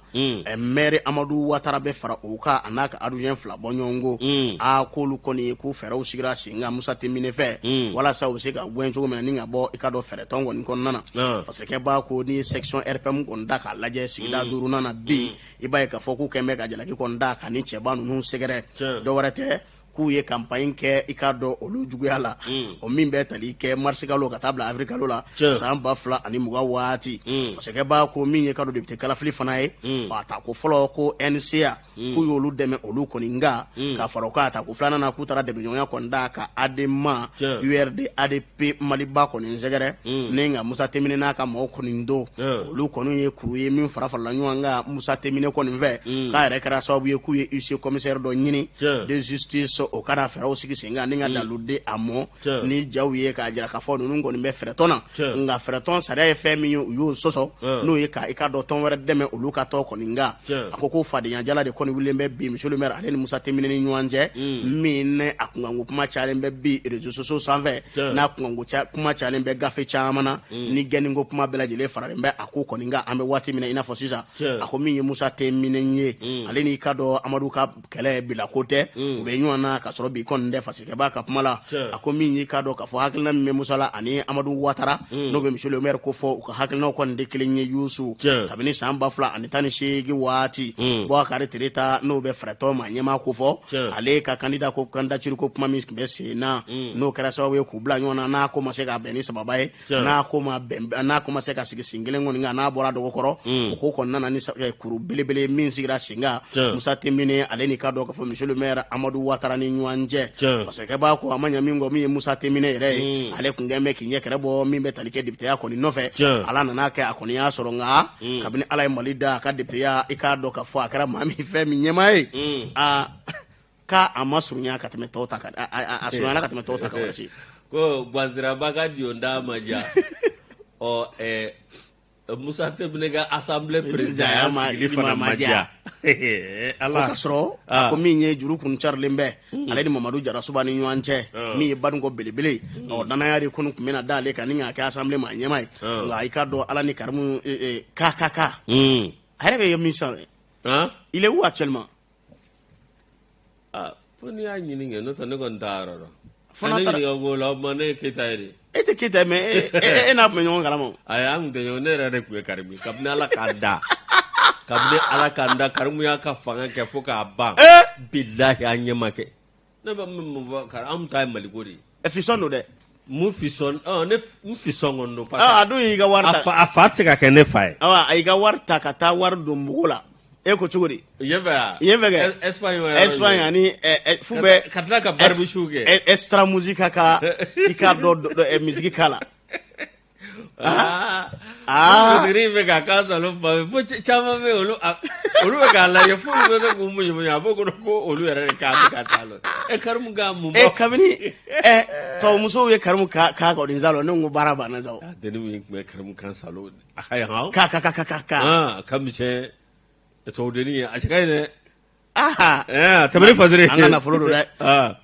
maire Amadu Watara bɛ fara o kan, a n'a ka adjoint fila bɔɲɔgɔnko. A k'olu kɔni k'u fɛɛrɛw sigira sen kan Musa Timbiné fɛ, walasa u bɛ se ka gɛn cogo min na ni ka bɔ, i k'a dɔn fɛɛrɛtɔn kɔni kɔnɔna na. Fasirikɛba ko n'i ye section RPM kɔni da k'a lajɛ sigida duurunan na bi, i b'a ye k'a fɔ k'u kɛn bɛ ka jalaki kɔni da ka ni cɛba ninnu sɛgɛrɛ. Dɔ wɛrɛ tɛ, k'u ye campagne kɛ, i k'a dɔn olu juguya la, o min bɛ tali kɛ marisikalo ka taa bila avril la san 2020 waati. Fasirikɛba ko min ye k'a dɔn député kalafili fana ye, a ta ko fɔlɔ ko NCA k'u y'olu dɛmɛ olu kɔni, nka ka fara o kan, a ta ko filanan na, k'u taara dɛmɛɲɔgɔnya kɔni da ka ADEMA URD ADP Maliba kɔni sɛgɛrɛ, ni nka Musa Timbiné n'a ka maaw kɔni don, olu kɔni ye kuru ye min fara farala ɲɔgɔn kan Musa Timbiné kɔni fɛ, k'a yɛrɛ kɛra sababu ye k'u ye huissier commissaire dɔ ɲini de justice, o ka na fɛɛrɛw sigi sen kan ni ka dalu di a mɔ ni jaw ye k'a jira k'a fɔ ninnu kɔni bɛ fɛrɛtɔn na, nka fɛrɛtɔn sariya ye fɛn min ye, u y'o sɔsɔ, n'o ye ka i k'a dɔn tɔn wɛrɛ dɛmɛ olu ka tɔn kɔni kan. A ko ko fadenya jala de kɔni wulilen bɛ bi monsieur le maire ale ni Musa Timbiné ni ɲɔgɔn cɛ, min ne a kunkanko kuma cayalen bɛ bi réseaux sociaux sanfɛ, n'a kunkanko kuma cayalen bɛ gafe caman na, ni gɛnniko kuma bɛɛ lajɛlen faralen bɛ a ko kɔni kan an bɛ waati min na i n'a fɔ sisan. A ko min ye Musa Timbiné ye, ale n'i k'a dɔn Amadu ka kɛlɛ bila ko tɛ, u bɛ ɲɔgɔn na ka sɔrɔ bi kɔni tɛ. Fasirikɛba ka kuma la, a ko min y'i k'a dɔn k'a fɔ hakilina min bɛ Musa la ani Amadu Watara, n'o bɛ monsieur le maire ko fɔ, u ka hakilinaw kɔni tɛ kelen ye. Yusu, kabini san 2018 waati, Bubakari Tereta, n'o bɛ fɛrɛtɔn maa ɲɛmaa ko fɔ, ale ka candidat ko candidature ko kuma min tun bɛ sen na, n'o kɛra sababu ye k'u bila ɲɔgɔn na, n'a ko ma se ka bɛn ni sababa ye, n'a ko ma bɛn, n'a ko ma se ka sigi sen kelen kɔni kan, n'a bɔra dɔgɔ kɔrɔ, o ko kɔni nana ni kuru belebele min sigira sen kan Musa Timbiné ale n'i k'a dɔn k'a fɔ monsieur le maire Amadu Watara ni ɲɔgɔn cɛ. Fasirikɛba ko a ma ɲa min kɔ, min ye Musa Timbiné yɛrɛ ye, ale tun kɛn bɛ k'i ɲɛ kɛrɛ bɔ min bɛ tali kɛ députéya kɔni nɔfɛ. Ala nana kɛ a kɔni y'a sɔrɔ, nka kabini Ala ye Mali da, a ka députéya, i k'a dɔn k'a fɔ a kɛra maa min fɛn min ɲɛmaa ye, aa k'a a ma surunya ka tɛmɛ tɔw ta kan, a surunyana ka tɛmɛ tɔw ta kan wasi. Ko Gwansiraba ka donda ma diya. Ɔ ɛɛ, Musa Timbiné ka assemblée président ya sigili fana ma diya. Ala ka sɔrɔ a ko min ye juru kun carilen bɛ ale ni Mamadu Jarasuba ni ɲɔgɔn cɛ, min ye Banikɔ belebele, ɔ danaya de kɔni tun bɛna d'ale kan ni k'a kɛ assemblée maa ɲɛmaa ye, nka i k'a dɔn Ala ni Karimu KKK a yɛrɛ bɛ min sisan, il est où actuellement? Ah, fo n'i y'a ɲini kɛ, n'o tɛ ne kɔni t'a yɔrɔ dɔn. Fo n'a ne ɲininka ko la, o tuma ne ye Keyita ye de. E tɛ Keyita ye, mais e n'a tun bɛ ɲɔgɔn kalama o. Ayi, an tun tɛ ɲɔgɔn, ne yɛrɛ de tun ye Karimu ye kabini Ala k'an da. Kabini Ala k'an da, Karimu y'a ka fanga kɛ fo k'a ban. Bilahi, an ɲɛ ma kɛ. Ne bɛ min fɔ, anw ta ye Maliko de ye. Ɛ, fisɔn don dɛ. Mun fisɔn? Ɔ, ne n fisɔn kɔni don. Parce que a dun y'i ka wari ta. A fa tɛ se ka kɛ ne fa ye. Awa, a y'i ka wari ta ka taa wari don mugu la. E ko cogo di? Yen fɛ yan? Yen fɛ kɛ. Espagne wa? Espagne ani fu bɛ. Ka tila ka barbecue kɛ. Extra musica ka i k'a dɔn musique k'a la. Aa aa bɛ ka kan salo ba fo caman bɛ olu olu bɛ k'a lajɛ fo olu bɛ se k'u muɲu a b'o kɔnɔ ko olu yɛrɛ de k'a bɛ ka taa lɔ e Karimu ka mun e kabini ɛ tubabumusow ye Karimu ka k'a kɔni salo, ne ko baara banna sa. Denni min tun bɛ Karimu kan salo, a ka yan ka ka ka ka ka ka ka misɛn tubabudennin ye, a cɛ ka ɲi dɛ. Tɛmɛ fasiri an ka nafolo don dɛ.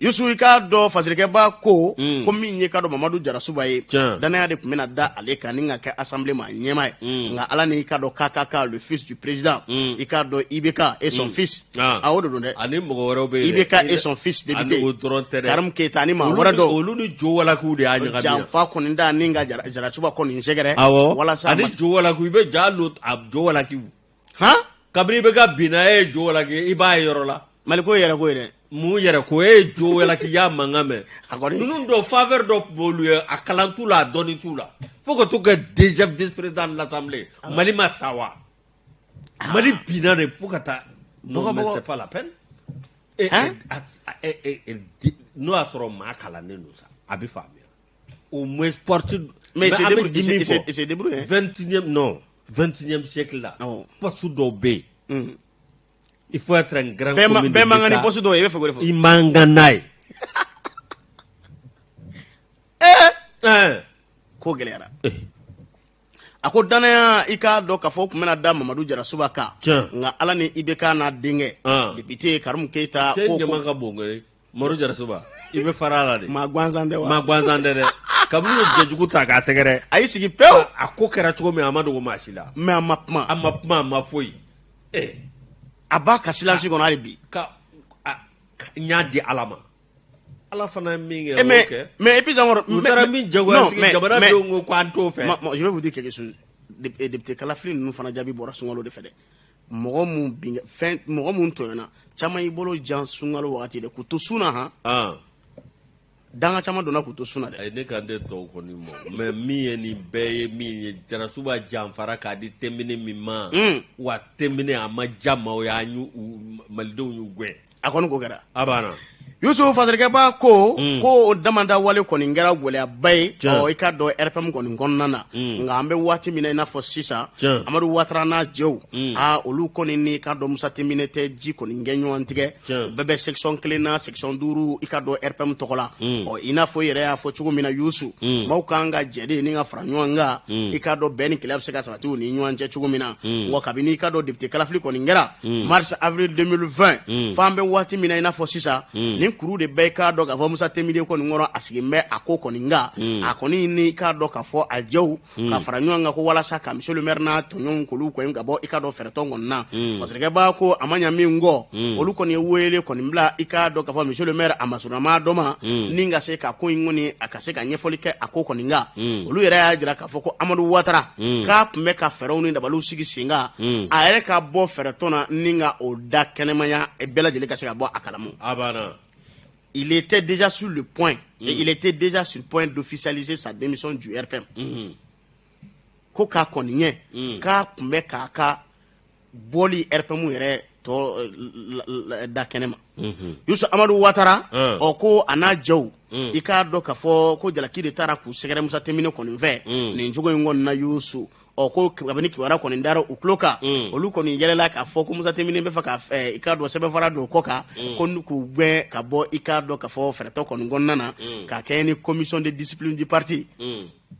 Yusu, i k'a dɔn fasirikɛba ko ko min ye k'a dɔn Mamadu Jarasuba ye, danaya de tun bɛna da ale kan ni ka kɛ assemblée maa ɲɛmaa ye, nka Ala ni i k'a dɔn KKK, le fils du président, i k'a dɔn IBK et son fils, a o de don dɛ. Ani mɔgɔ wɛrɛw bɛ yen, IBK et son fils député. O dɔrɔn tɛ dɛ. Karimu Keyita ani maa wɛrɛ dɔw. Olu ni jo walakiw de y'a ɲagami. Janfa kɔni da ni ka Jarasuba kɔni sɛgɛrɛ. Awɔ, walasa ani jo walakiw, i bɛ ja lo a jo walakiw. Han, kabini i bɛ ka binna, e ye jo walaki, i b'a ye yɔrɔ la. Mali ko yɛrɛ ko ye dɛ. Mun yɛrɛ ko? E ye jo walaki, y'a mankan mɛn. A kɔni ninnu dɔ faveur dɔ tun b'olu ye, a kalan t'u la, a dɔnni t'u la, fo ka t'u kɛ déjà vice président de l'assemblée. Mali ma sa wa? Mali binna de fo ka taa. Non, mais c'est pas la peine. N'o y'a sɔrɔ maa kalannen don sa, a bɛ faamuya au moins porte. Mais il s'est débrouillé. 21e, non, 21e siècle la, poste dɔw bɛ yen, il faut être un grand. Bɛɛ man kan ni poste dɔw ye, i bɛ fɛ k'o de fɔ. I man kan n'a ye. Ko gɛlɛyara. A ko danaya i k'a dɔn k'a fɔ tun bɛna da Mamadu Jarasuba kan, nka Ala ni IBK n'a denkɛ député Karimu Keyita ko jama ka bon koyi. Mamadu Jarasuba, i bɛ fara a la de. Maa gansan tɛ wa? Maa gansan tɛ dɛ. Kabini u ye jɛjugu ta k'a sɛgɛrɛ, a y'i sigi pewu. A ko kɛra cogo min, a ma dogo maa si la. Mais a ma kuma. A ma kuma, a ma foyi. A b'a ka silence kɔnɔ hali bi. Ka n y'a di Ala ma. Ala fana ye min kɛ, o y'o kɛ. Mais et puis encore, u taara min jagoya sigi, jamanadenw ko k'an t'o fɛ. Je vais vous dire quelque chose. Député kalafili ninnu fana jaabi bɔra sunkalo de fɛ dɛ. Mɔgɔ mun bin fɛn, mɔgɔ mun tɔɲɔna, caman y'i bolo jan sunkalo wagati de k'u to sun na han. Danga caman donna k'u to sun na dɛ. Ayi, ne kan tɛ tɔw kɔni ma, mais min ye nin bɛɛ ye, min ye Jarasuba janfara k'a di Tɛnbine min ma, wa Tɛnbine a ma diya maaw ye, an y'u malidenw y'u gɛn. A kɔni ko kɛra. A banna. Yusuf Fasirikɛba ko ko o damada wale kɔni kɛra gɛlɛyaba ye, ɔ i k'a dɔn RPM kɔni kɔnɔna na. Nka an bɛ waati min na i n'a fɔ sisan, Amadu Watara n'a jɛw, aa olu kɔni ni i k'a dɔn Musa Tɛnbine tɛ ji kɔni kɛ ɲɔgɔn tigɛ. Bɛɛ bɛ section kelen na, section 5, i k'a dɔn RPM tɔgɔ la. Ɔ i n'a fɔ i yɛrɛ y'a fɔ cogo min na Yusu, maaw kan ka jɛ de ni ka fara ɲɔgɔn kan, i k'a dɔn bɛn ni kelenya bɛ se ka sabati u ni ɲɔgɔn cɛ cogo min na. Nka kabini i k'a dɔn député kalafili kɔni kɛra mars avril 2020, fo an bɛ waati min na i n'a fɔ sisan, nin kuru de bɛ i k'a dɔn k'a fɔ Musa Tɛnbine kɔni kɔrɔ, a sigilen bɛ a ko kɔni kan. A kɔni ni i k'a dɔn k'a fɔ a jɛw ka fara ɲɔgɔn kan ko walasa ka monsieur le maire n'a tɔɲɔgɔnw k'olu kɔni ka bɔ i k'a dɔn fɛɛrɛtɔn kɔni na. Masakɛba ko a ma ɲa min kɔ, olu kɔni ye wele kɔni bila i k'a dɔn k'a fɔ monsieur le maire a masurunama dɔ ma, ni ka se ka ko in kɔni a ka se ka ɲɛfɔli kɛ a ko kɔni kan. Olu yɛrɛ y'a jira k'a fɔ ko Amadu Watara k'a tun bɛ ka fɛɛrɛw ni dabaliw sigi sen kan, a yɛrɛ ka bɔ fɛɛrɛtɔn na ni ka o da kɛnɛmaya bɛɛ lajɛlen ka se ka bɔ a kalama. A banna. Il était déjà sur le point, et il était déjà sur le point d'officialiser sa démission du RPM. Ko k'a kɔni ɲɛ, k'a tun bɛ k'a ka bɔli RPM yɛrɛ tɔ da kɛnɛ ma. Yusuf Amadu Watara, ɔ ko a n'a jɛw, i k'a dɔn k'a fɔ ko jalaki de taara k'u sɛgɛrɛ Musa Tɛnbine kɔni fɛ nin cogo in kɔni na Yusu. Ɔ ko kabini kibaruya kɔni dara u tulo kan, olu kɔni yɛlɛla k'a fɔ ko Musa Tɛnbine bɛ fɛ ka i k'a dɔn sɛbɛnfura don kɔ kan, ko k'u gɛn ka bɔ i k'a dɔn k'a fɔ fɛɛrɛtɔ kɔni kɔnɔna na, ka kɛ ni commission de discipline du parti.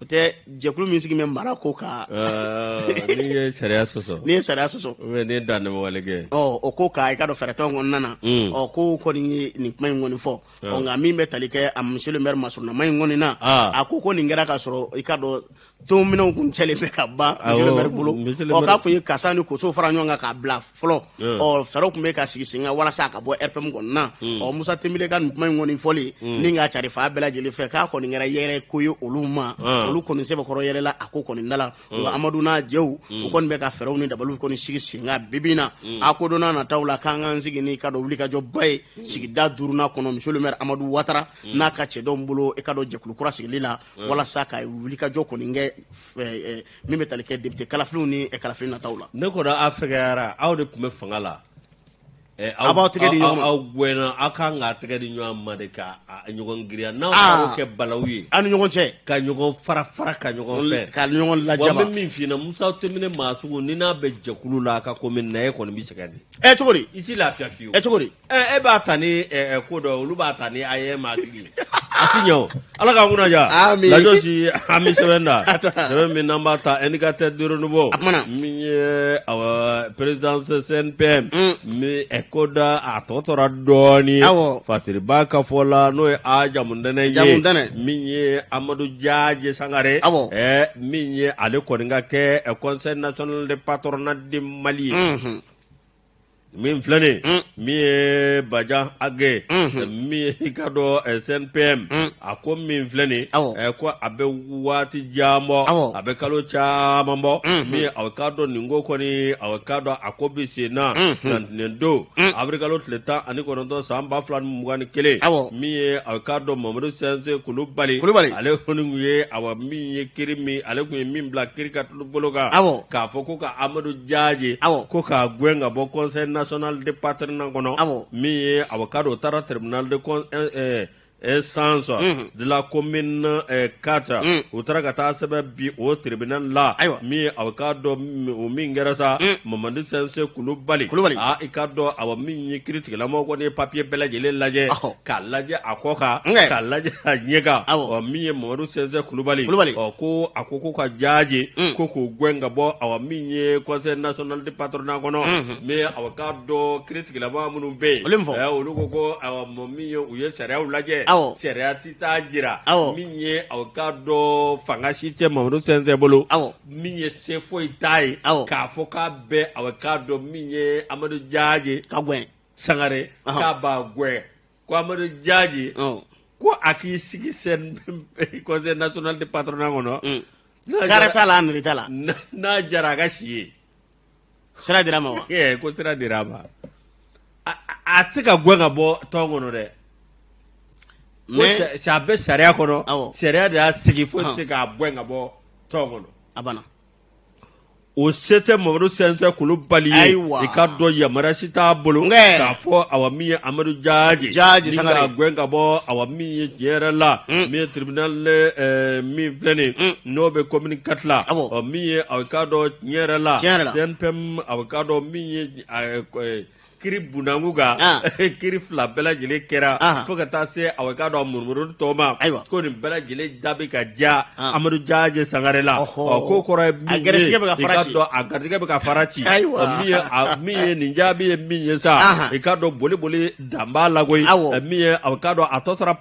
O tɛ jɛkulu min sigi bɛ mara ko kan. N'i ye sariya sɔsɔ. N'i ye sariya sɔsɔ. Ou bien n'i ye dantɛmɛwale kɛ. Ɔ o ko ka i k'a dɔn fɛɛrɛtɔ kɔnɔna na. Ɔ ko kɔni ye nin kuma in kɔni fɔ. Ɔ nka min bɛ tali kɛ a monsieur le maire masurunama in kɔni na, a ko nin kɛra k'a sɔrɔ i k'a dɔn tɔnminɛnw kun cɛlen bɛ ka ban monsieur le maire bolo. Ɔ k'a kun ye kasa ni koso fara ɲɔgɔn kan k'a bila fɔlɔ. Ɔ fɛɛrɛw tun bɛ ka sigi sen kan walasa a ka bɔ RPM kɔni na. Ɔ Musa Tɛnbine ka nin kuma in kɔni fɔli ni k'a cari fan bɛɛ lajɛlen fɛ, k'a kɔni kɛra yɛrɛ ko ye olu ma. Olu kɔni sɛbɛkɔrɔ yɛlɛla a ko kɔni da la. Nka Amadu n'a jɛw, u kɔni bɛ ka fɛɛrɛw ni dabaliw kɔni sigi sen kan bi bi in na. A ko don n'a nataw la, k'an k'an sigi ni ka dɔn wulikajɔba ye sigida duurunan kɔnɔ, monsieur le maire Amadu Watara n'a ka cɛdenw bolo, i ka dɔn jɛkulu kura sigili la walasa ka wulikajɔ kɔni kɛ min bɛ tali kɛ député kalafiliw ni kalafili nataw la. Ne kɔni a fɛgɛyara, aw de tun bɛ fanga la. Aw b'aw tɛgɛ di ɲɔgɔn ma. Aw gɛnna, aw kan k'a tɛgɛ di ɲɔgɔn ma de ka ɲɔgɔn girinya n'aw y'o kɛ balawu ye. Aw ni ɲɔgɔn cɛ. Ka ɲɔgɔn fara fara ka ɲɔgɔn fɛ. Ka ɲɔgɔn lajaba. Wa n bɛ min f'i ɲɛna, Musa Tɛnbine maa sugu ni n'a bɛ jɛkulu la a ka commune na, e kɔni bɛ sɛgɛn de. Ɛ cogo di? I t'i lafiya fiyewu. Ɛ cogo di? E b'a ta ni ko dɔ ye, olu b'a ta ni a ye maa tigi a ti ɲɛ o. Ala k'an kunna diya. Amin. Lajɔsi, an bɛ sɛbɛn da, sɛbɛn min n'an b'a ta indicateur du renouveau, A kumana. min ye awa présidence CNPM min ko da a tɔ tora dɔɔnin. Fasiriba ka fɔ la, n'o ye a Jamutɛnɛ ye. Jamutɛnɛ. Min ye Amadu Jaje Sangare. Min ye ale kɔni ka kɛ conseil national de patronat du Mali ye. Min filɛ nin, min ye Bajan Age, min ye i ka dɔn CNPM, a ko min filɛ nin, ko a bɛ waati jan bɔ, a bɛ kalo caman bɔ, min ye aw k'a dɔn nin ko kɔni, aw k'a dɔn a ko bɛ sen na. Ntɛnɛn don, avril kalo tile 19 san 2021, min ye aw k'a dɔn Mamadu Sɛnse Kulubali, ale kɔni tun ye awa min ye kiri min, ale tun ye min bila kiri ka bolo kan, k'a fɔ ko ka Amadu Jaje ko k'a gɛn ka bɔ conseil national de patronat kɔnɔ, min ye aw k'a dɔn o taara tribunal de instance de la commune 4 u taara ka taa sɛbɛn bi o tribunal la min ye aw k'a dɔn o min kɛra sa Mamadu Sɛnsɛn Kulubali aa i k'a dɔn awa min ye kiiritigɛlamɔgɔw kɔni ye papiye bɛɛ lajɛlen lajɛ k'a lajɛ a kɔ kan k'a lajɛ a ɲɛ kan ɔ min ye Mamadu Sɛnsɛn Kulubali ɔ ko a ko ko ka Jaaje ko k'o gɛn ka bɔ awa min ye conseil national de patronat kɔnɔ min ye aw k'a dɔn kiiritigɛlamaa minnu bɛ yen olu ko ko awa min ye u ye sariyaw lajɛ sariya tɛ taa jira min ye aw k'a dɔn fanga si tɛ Mamadu Sɛnsɛn bolo min ye se foyi t'a ye k'a fɔ k'a bɛ aw k'a dɔn min ye Amadu Jaaje ka gɛn Sangare k'a b'a gɛn ko Amadu Jaaje ko a k'i sigi conseil national de patronat kɔnɔ garan t'a la niri t'a la n'a jara a ka si yen sira dira a ma wa ko sira dira a ma a tɛ se ka gɛn ka bɔ tɔn kɔnɔ dɛ mais a bɛ sariya kɔnɔ sariya de y'a sigi foyi tɛ se k'a gɛn ka bɔ tɔn kɔnɔ a banna o se tɛ Mamadu Sɛnsɛn Kulubali ye i k'a dɔn yamaruya si t'a bolo k'a fɔ awa min ye Amadu Jaaje Jaaje Sangare k'a gɛn ka bɔ awa min ye tiɲɛ yɛrɛ la min ye tribunal min filɛ nin n'o bɛ commune 4 la ɔ min ye aw k'a dɔn tiɲɛ yɛrɛ la CNPM aw k'a dɔn min ye kiri bunakun kan ah. kiri fila bɛɛ lajɛlen kɛra ah. fo ka taa se aw k'a dɔn murumuru tɔ ma ko nin bɛɛ lajɛlen da bɛ ka ja ah. Amadu Jaaje Sangare la ɔ k'o kɔrɔ ye min ye i k'a dɔn a garijɛgɛ bɛ ka fara ci min ye nin jaabi ye min ye sa i k'a dɔn boli boli dan b'a la koyi min ye aw k'a dɔn a tɔ sera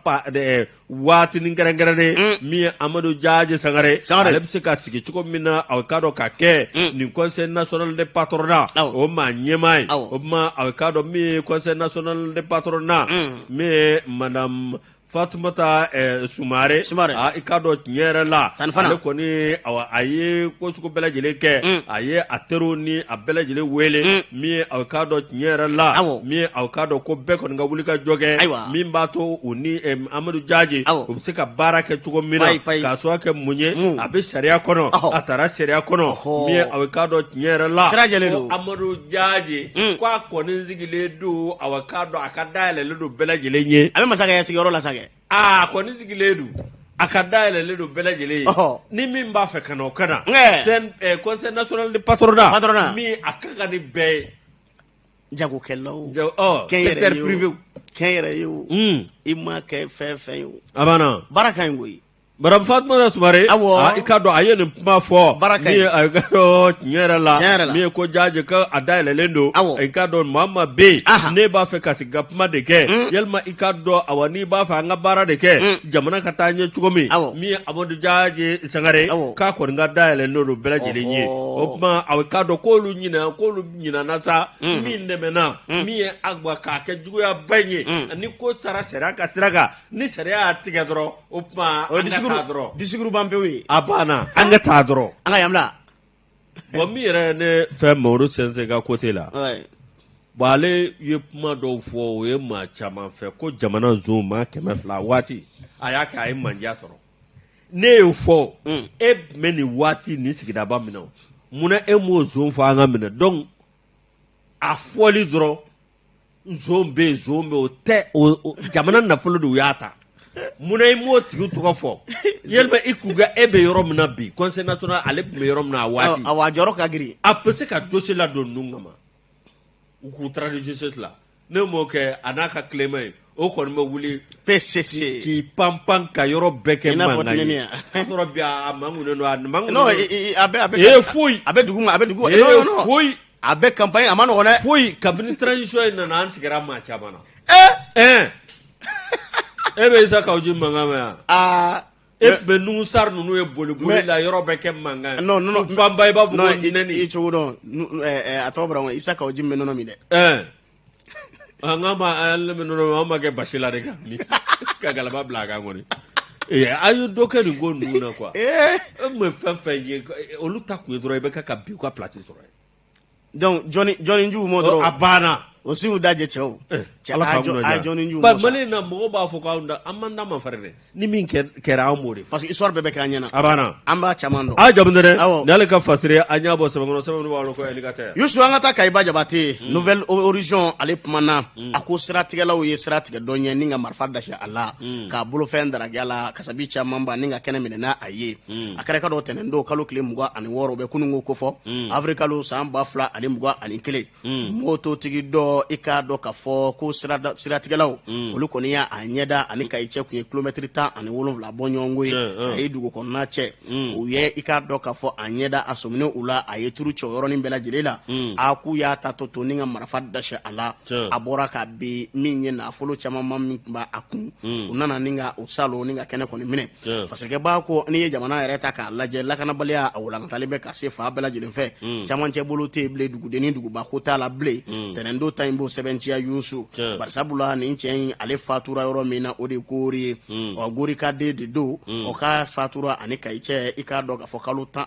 waatinin kɛrɛnkɛrɛnnen min ye Amadu Jaaje Sangare ale bɛ se ka sigi cogo min na aw k'a dɔn ka kɛ nin conseil national de patronat o maa ɲɛmaa ye o tuma aw k'a dɔn min ye conseil national de patronat min ye madame Fatumata Sumare i k'a dɔn tiɲɛ yɛrɛ la ale kɔni a ye ko sugu bɛɛ lajɛlen kɛ a ye a teriw ni a bɛɛ lajɛlen wele min ye aw k'a dɔn tiɲɛ yɛrɛ la min ye aw k'a dɔn ko bɛɛ kɔni ka wuli ka jɔ kɛ min b'a to u ni Amadu Jaaje u bɛ se ka baara kɛ cogo min na k'a sababu kɛ mun ye a bɛ sariya kɔnɔ a taara sariya kɔnɔ min ye aw k'a dɔn tiɲɛ yɛrɛ la ko Amadu Jaaje k'a kɔni sigilen don aw k'a dɔn a ka da yɛlɛlen don bɛɛ lajɛlen ye a bɛ masakɛya sigiyɔrɔ la sa kɛ aa kɔni sigilen don a ka da yɛlɛlen don bɛɛ lajɛlen ye ni min b'a fɛ ka na o ka na conseil national de patronat min a ka kan ni bɛɛ ye jagokɛlaw secteur privé kɛnyɛrɛye o i ma kɛ fɛn fɛn ye o a banna baara ka ɲi koyi Madame Fatumata Sumare i k'a dɔn a ye nin kuma fɔ a k'a dɔn tiɲɛ yɛrɛ la min ye ko Jaaje ka a dayɛlɛlen don i k'a dɔn maa maa bɛ yen n'e b'a fɛ ka sigi ka kuma de kɛ yalima i k'a dɔn awa n'i b'a fɛ an ka baara de kɛ jamana ka taa ɲɛ cogo min min ye Amadu Jaaje Sangare k'a kɔni ka dayɛlɛlen don bɛɛ lajɛlen ye o tuma a k'a dɔn k'olu ɲinɛ k'olu ɲinana sa min dɛmɛna min ye a k'a kɛ juguyaba in ye ni ko taara sariya ka sira kan ni sariya y'a tigɛ dɔrɔn o tuma an ka taa dɔrɔn discours ban pewu ye a banna an ka taa dɔrɔn an ka yan bila bon min yɛrɛ ye ne fɛ Mamadu Sɛnsɛn ka côté la bon ale ye kuma dɔw fɔ o ye maa caman fɛ ko jamana zon maa 200 waati a y'a kɛ a ye mandiya sɔrɔ ne y'o fɔ e tun bɛ nin waati nin sigidaba min na munna e m'o zon fɔ an ka minɛ donc a fɔli dɔrɔn zon bɛ yen zon bɛ o tɛ jamana nafolo de u y'a ta munna i m'o tigi tɔgɔ fɔ yalima i k'u ka e bɛ yɔrɔ min na bi conseil national ale tun bɛ yɔrɔ min na a waati a jɔyɔrɔ ka girin a bɛ se ka dossier ladon ninnu kama u k'u traduire justice la ne m'o kɛ a n'a ka tilema ye o kɔni bɛ wuli PCC k'i pan pan ka yɔrɔ bɛɛ kɛ mankan ye k'a sɔrɔ bi a mankunnen don a mankunnen don a bɛ a bɛ ee foyi a bɛ dugu ma a bɛ dugu ee foyi a bɛ campagne a ma nɔgɔn dɛ foyi kabini transition in nana an tigɛra maa caman na ee e bɛ Isa Kawu Jim mankan mɛn yan aa e tun bɛ Nuhu Sar ninnu ye boli boli la yɔrɔ bɛɛ kɛ mankan ye non non non banba i b'a fɔ ko nɛni i cogo dɔn a tɔgɔ bɔra n kɔnɔ Isa Kawu Jim bɛ nɔnɔ min dɛ an ka ma an bɛ nɔnɔ min an ma kɛ basi la de ka min ka galaba bila a kan kɔni ee an ye dɔ kɛ nin ko ninnu na quoi e tun bɛ fɛn fɛn ye olu ta kun ye dɔrɔn i bɛ kɛ ka bin u ka place sɔrɔ yen donc jɔnni jɔnni jugu mɔ dɔrɔn a banna O siw da jɛ cɛw cɛ Ala k'an kunna diya. A jɔnni ju Ba Mali in na mɔgɔw b'a fɔ k'anw da an man da ma fɛrɛ dɛ ni min kɛra an b'o de fɔ. Parce que histoire bɛɛ bɛ k'an ɲɛna. A banna. An b'a caman dɔn. A jamu dɛ. Awɔ. Ni ale ka fasiri an y'a bɔ sɛbɛn kɔnɔ, sɛbɛn minnu b'a ko indicateur. Yusu, an ka taa Kayiba Jabate. Nouvel Horizon ale kumana, a ko siratigɛlaw ye sira tigɛ dɔ ɲɛ ni ka marifa dasi a la k'a bolofɛn daraki a la, kasabi caman ba ni ka kɛnɛ minɛ n'a a ye. A kɛra ka dɔ tɛnɛn don kalo tile 26, o bɛ kununko kofɔ, avril kalo san 2021. Mototigi dɔ, i k'a dɔn k'a fɔ ko siratigɛlaw olu kɔni y'a ɲɛda ani Kayi cɛ tun ye kilomɛtiri 17 bɔ ɲɔgɔnko ye Kayi dugu kɔnɔna cɛ. U ye i k'a dɔn k'a fɔ a ɲɛda, a sɔminen u la, a ye turu cɛ o yɔrɔnin bɛɛ lajɛlen la. A k'u y'a ta to ni ka marifa dasi a la, a bɔra ka bin. Min ye nafolo camanba min tun b'a kun, u nana ni ka o salo ni ka kɛnɛ kɔni minɛ. Parce que b'a ko n'i ye jamana yɛrɛ ta k'a lajɛ, lakanabaliya a walankatalen bɛ ka se fan bɛɛ lajɛlen fɛ. Camancɛ bolo tɛ yen bilen, dugudenni duguba ko t'a la bilen. Tɛnɛndon ta in b'o sɛbɛntiya, Yusu. Barisabula nin cɛ in, ale fatura yɔrɔ min na, o de ye Gori ye. Ɔ, Gori ka den de don. Ɔ, k'a fatura ani Kayi cɛ, i k'a dɔn k'a fɔ kalo tan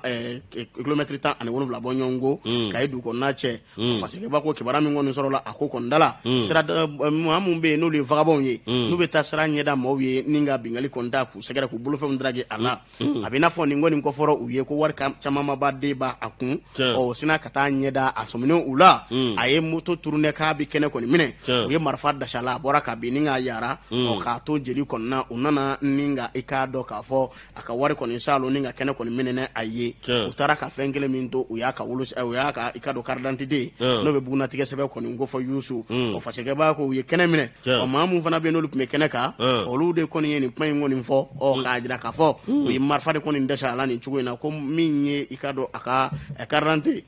kilomɛtiri 17 bɔ ɲɔgɔn ko Kayi dugu kɔnɔna cɛ. Parce que b'a ko kibaruya min kɔni sɔrɔla a ko kɔni da la, sira maa minnu bɛ yen n'olu ye vagabɔnw ye, n'u bɛ taa sira ɲɛda maaw ye ni ka binkanni kɔni da k'u sɛgɛrɛ k'u bolofɛnw daraki a la, a bɛ n'a fɔ nin kɔni kɔfɔra u ye ko wari camanba de b'a a kun. Ɔ, sina ka taa ɲɛda, a sɔminen u la, a ye moto turunɛ k'a bɛ kɛnɛ kɔni minɛ, u ye marifa dasi a la, a bɔra ka bin ni ka yara. Ɔ, k'a to jeli kɔnɔna, u nana ni ka i k'a dɔn k'a fɔ a ka wari kɔni salo ni ka kɛnɛ kɔni minɛ a ye. U taara ka fɛn kelen min to, u y'a ka wolo, u y'a ka i ka dɔn carte d'identité, n'o bɛ bugunnatigɛ sɛbɛn kɔni ko fɔ, Yusu. O fasokɛbaa ko u ye kɛnɛ minɛ. Ɔ, maa mun fana bɛ yen n'olu tun bɛ kɛnɛ kan, olu de kɔni ye nin kuma in kɔni fɔ. Ɔ, k'a jira k'a fɔ u ye marifa de kɔni dɛsɛ a la nin cogo in na, ko min ye i ka dɔn a ka carte d'identité,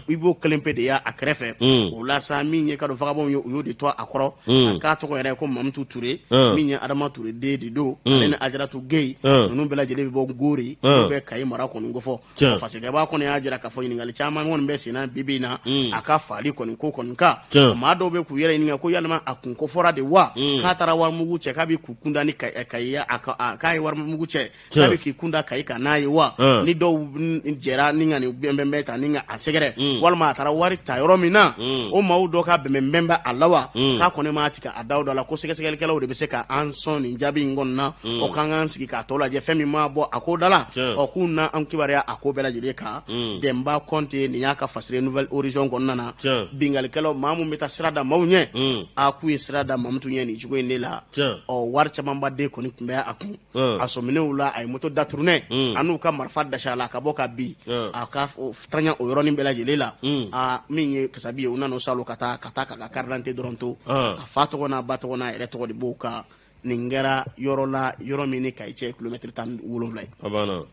i b'o kelen pe de y'a kɛrɛfɛ. O la sa, min ye ka dɔn vagabɔnw ye, u y'o de to a kɔrɔ. A k'a tɔgɔ yɛrɛ ko Mamutu Ture, min ye Adama Ture den de don, ale ni Ajaratu Geye, ninnu bɛɛ lajɛlen bɛ bɔ Gori, n'o bɛ Kayi mara kɔni kofɔ. Fasokɛbaa kɔni y'a jira k'a fɔ ɲininkali caman kɔni bɛ senna bi bi in na a ka faali kɔni ko kɔni kan. Maa dɔw bɛ k'u yɛrɛ ɲininka ko yalima a kun kofɔra de wa, k'a taara warimugu cɛ k'a bɛ k'u kunda ni Kayi, k'a ye warimugu cɛ k'a bɛ k'i kunda Kayi kan n'a ye wa, ni dɔw jɛra ni ka nin bɛnbɛnbɛn ta ni ka a sɛgɛrɛ, walima a taara wari ta yɔrɔ min na, o maaw dɔ ka bɛnbɛnbɛn bɛ a la wa, k'a kɔni m'a tigɛ a da da la ko sɛgɛsɛgɛlikɛlaw de bɛ se ka an sɔn nin jaabi in kɔni na. O k'an k'an sigi k'a tɔ lajɛ, fɛn min ma bɔ a ko da la, ɔ, k'u na an kibaruya a ko bɛɛ lajɛlen kan. Dɛnba Kɔnte, nin y'a ka fasiri Nouvel Horizon kɔnɔna na. Binkalikɛlaw, maa mun bɛ taa sira da maaw ɲɛ, a k'u ye sira da Mamutu ɲɛ nin cogo in de la. Ɔ, wari camanba de kɔni tun bɛ a kun. A sɔminen u la, a ye moto daturunɛ, a n'u ka marifa dasi a la ka bɔ ka bin a ka taɲa o yɔrɔnin bɛɛ lajɛlen la. A min ye kasabi ye, u nana o salo ka taa ka taa k'a ka carte d'identité dɔrɔn to. A fa tɔgɔ n'a ba tɔgɔ n'a yɛrɛ tɔgɔ de b'o kan. Nin kɛra yɔrɔ la, yɔrɔ min ni Kayi cɛ kilomɛtiri 17 ye. A banna.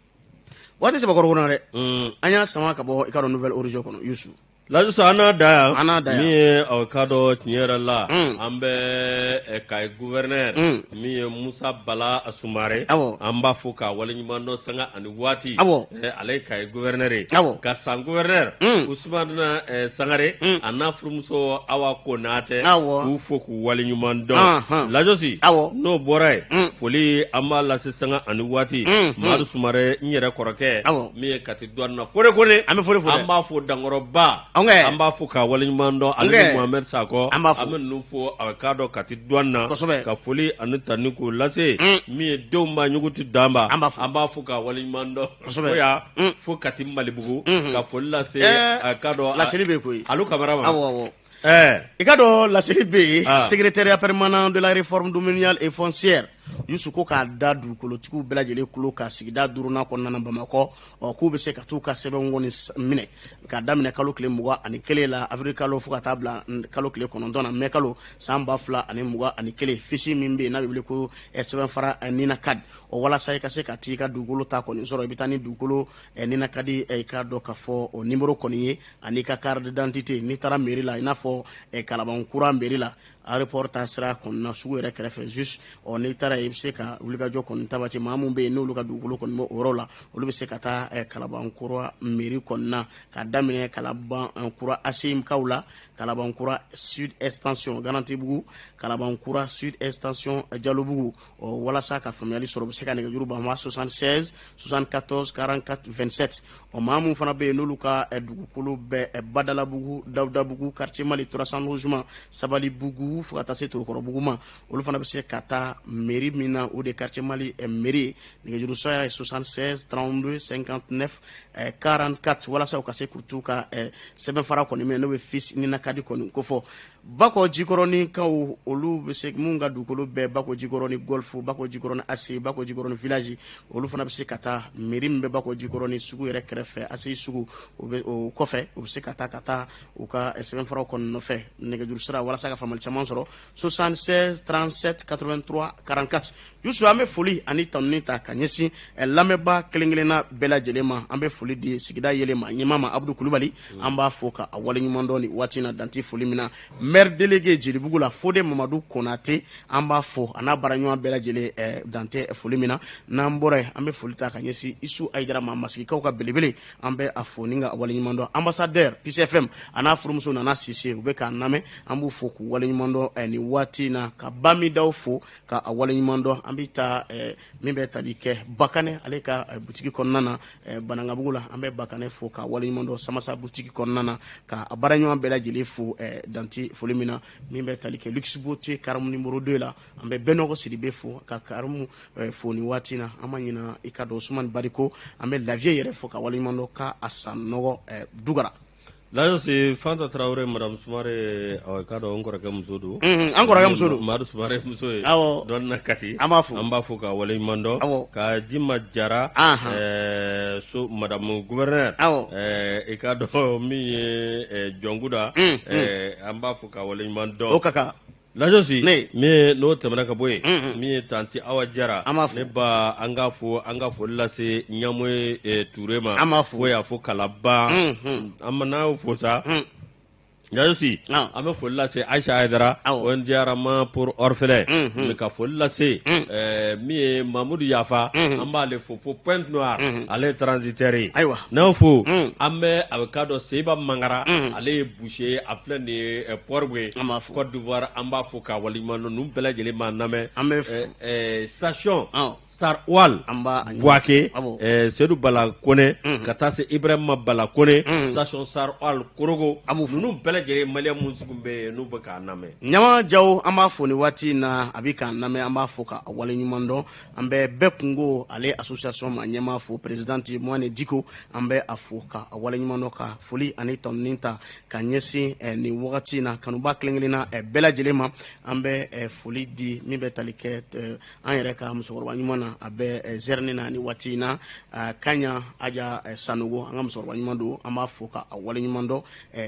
Waati sɛbɛkɔrɔ kɔnɔ dɛ, an y'a sama ka bɔ i ka dɔn Nouvel Horizon kɔnɔ, Yusu. Lajusa, an n'a da yan. An n'a da yan. Min ye aw ka dɔn tiɲɛ yɛrɛ la, an bɛ Kayi gouverneur min ye Musa Bala Sumare, an b'a fo k'a waleɲuman dɔn sanga ani waati. Ale ye Kayi gouverneur ye. Ka San gouverneur Usumana Sangare, a n'a furumuso Awa Konatɛ, k'u fo k'u waleɲuman dɔn. Lajɔsi, n'o bɔra yen, foli an b'a lase sanga ani waati Madu Sumare, n yɛrɛ kɔrɔkɛ, min ye Kati douane na, Fode Kone, an bɛ foli fo an b'a fo Dankɔrɔba, an b'a fo k'a waleɲuman dɔn, ale ni Mohamed Sakɔ. An b'a fo. An bɛ ninnu fo a k'a dɔn Kati douane na. Kosɛbɛ. Ka foli ani tanuni k'o lase min ye denw ma ɲugu tɛ danba. An b'a fo. An b'a fo k'a waleɲuman dɔn. Kosɛbɛ. Fo yan fo Kati Malibugu, ka foli lase a k'a dɔn laseli bɛ yen koyi. Alu Kamara ma. Awɔ, awɔ. I ka dɔn laseli bɛ yen. Secrétariat permanent de la réforme domaniale et foncière, Yusu, ko k'a da dugukolotigiw bɛɛ lajɛlen tulo ka sigida duurunan kɔnɔna na Bamakɔ, ɔ, k'u bɛ se ka t'u ka sɛbɛnw kɔni minɛ k'a daminɛ kalo tile 21 la, avril kalo, fo ka taa bila kalo tile 9 na, mai kalo san 2021. Fiche min bɛ yen n'a bɛ wele ko sɛbɛnfara NINA 4, o walasa i ka se ka t'i ka dugukolo ta kɔni sɔrɔ, i bɛ taa ni dugukolo NINA 4, i k'a dɔn k'a fɔ o numéro kɔni ye ani ka carte d'identité. N'i taara mairie la, i n'a fɔ Kalabankura mairie la, aéroport ta sira kɔnɔna, sugu yɛrɛ kɛrɛfɛ juste, ɔ, n'i taara ye, i bɛ se ka wulikajɔ kɔni tabati. Maa min bɛ yen n'olu ka dugukolo kɔni bɛ o yɔrɔ la, olu bɛ se ka taa Kalabankura mairie kɔnɔna, ka daminɛ Kalabankura ACI kaw la, Kalabankura Sud Extension Garantibugu, Kalabankura Sud Extension Jalobugu. Ɔ walasa ka faamuyali sɔrɔ, u bɛ se ka nɛgɛjuru banba 76 74 44 27. Ɔ maa min fana bɛ yen n'olu ka dugukolo bɛ Badalabugu, Dawudabugu, quartier Mali 300 logements, Sabalibugu, fo ka taa se Torokɔrɔbugu ma, olu fana bɛ se ka taa mairie min na, o de quartier Mali mairie. Nɛgɛjuru sira ye 76 32 59 44, walasa u ka se k'u t'u ka sɛbɛnfara kɔni minɛ, n'o bɛ fiche NINA carte kɔni kofɔ. Bakɔ Jikɔrɔnikaw, olu bɛ se, minnu ka dugukolo bɛɛ Bakɔ Jikɔrɔni Golf, Bakɔ Jikɔrɔni ACI, Bakɔ Jikɔrɔni village, olu fana bɛ se ka taa mairie min bɛ Bakɔ Jikɔrɔni sugu yɛrɛ kɛrɛfɛ, ACI sugu, o bɛ o kɔfɛ. U bɛ se ka taa u ka sɛbɛnfaraw kɔni nɔfɛ. Nɛgɛjuru sira walasa ka faamuyali caman sɔrɔ, 76 37 83 44. Yusu, an bɛ foli ani tanuni ta ka ɲɛsin lamɛnbaa kelen kelenna bɛɛ lajɛlen ma. An bɛ foli di sigida yelen ma ɲɛmaa ma, Abudu Kulubali, an b'a fo ka a waleɲuman dɔn nin waati in na, danti foli min na. Maire délégué Jelibugu la, Fode Mamadu Konate, an b'a fo a n'a baaraɲɔgɔn bɛɛ lajɛlen, dantɛ foli min na. N'an bɔra yen, an bɛ foli ta ka ɲɛsin Isu Ayidara ma, Masigikaw ka belebele, an bɛ a fo ni ka waleɲuman dɔn. Ambassadeur PCFM a n'a furumuso Nana Sise, u bɛ k'an lamɛn, an b'u fo k'u waleɲuman dɔn nin waati in na. Ka Bamidaw fo ka a waleɲuman dɔn. An bɛ taa min bɛ tali kɛ Bakanɛ ale ka butigi kɔnɔna na Banankabugu la, an bɛ Bakanɛ fo ka waleɲuman dɔn. Samasa butigi kɔnɔna na, ka a baaraɲɔgɔn bɛɛ lajɛlen fo, danti foli min na. Min bɛ tali kɛ Luxe Beauté Karamu numéro 2 la, an bɛ Bɛnɔgɔ Sidibe fo ka Karamu fo nin waati in na. An ma ɲina i ka dɔn Usumani Bariko, an bɛ Lavier yɛrɛ fo ka waleɲuman dɔn ka a Sanɔgɔ Dugara. Lajosi Fanta Tarawele, madame Sumare, awɔ, k'a dɔn n kɔrɔkɛ muso don. An kɔrɔkɛ muso don. Madu Sumare muso ye. Awɔ. Dɔnni na Kati. An b'a fo. An b'a fo ka waleɲuman dɔn. Awɔ. Ka Jima Jara. So madame gouverneur. Awɔ. I k'a dɔn min ye Jɔnkuda. An b'a fo ka waleɲuman dɔn. O ka kan. Lajosi. Ne. Min ye n'o tɛmɛna ka bɔ yen. Min ye tanti Awa Jara. An b'a fo. Ne ba, an k'a fo, an ka foli lase Ɲamoye Ture ma. An b'a fo. Fo yan fo Kalaban. An ma n'a y'o fo sa. Lajosi. An bɛ foli lase Ayisa Hayidara. ONG Arama pour orphelins. Mais ka foli lase min ye Mamudu Yafa. An b'ale fo fo Pointe Noire. Ale ye transitaire ye. Ayiwa. N'an fo. An bɛ a bɛ k'a dɔn Seba Mangara. Ale ye boucher, a filɛ nin ye Port-Bouët. An b'a fo. Côte d'Ivoire, an b'a fo k'a waleɲuman dɔn. Ninnu bɛɛ lajɛlen b'an lamɛn. An bɛ Station Star Oil. An b'a Buwake. Sedu Bala Kone. Ka taa se Ibrahima Bala Kone. Station Star Oil Korogo. An b'u fo. Ninnu bɛɛ lajɛlen, malien minnu sigi bɛ yen n'u bɛ k'an lamɛn. Ɲama Jawo, an b'a fo nin waati in na, a bɛ k'an lamɛn, an b'a fo ka waleɲuman dɔn. An bɛ bɛɛ kungo ale association ma ɲɛmaa fo, présidente Moine Diko, an bɛ a fo ka waleɲuman dɔn, ka foli ani tanuni ta ka ɲɛsin nin wagati in na kanuba kelen kelenna bɛɛ lajɛlen ma. An bɛ foli di min bɛ tali kɛ an yɛrɛ ka musokɔrɔba ɲuman na, a bɛ zɛrɛni na ni waati in na, Kaɲa Aja Sanogo, an ka musokɔrɔba ɲuman don, an b'a fo ka waleɲuman dɔn,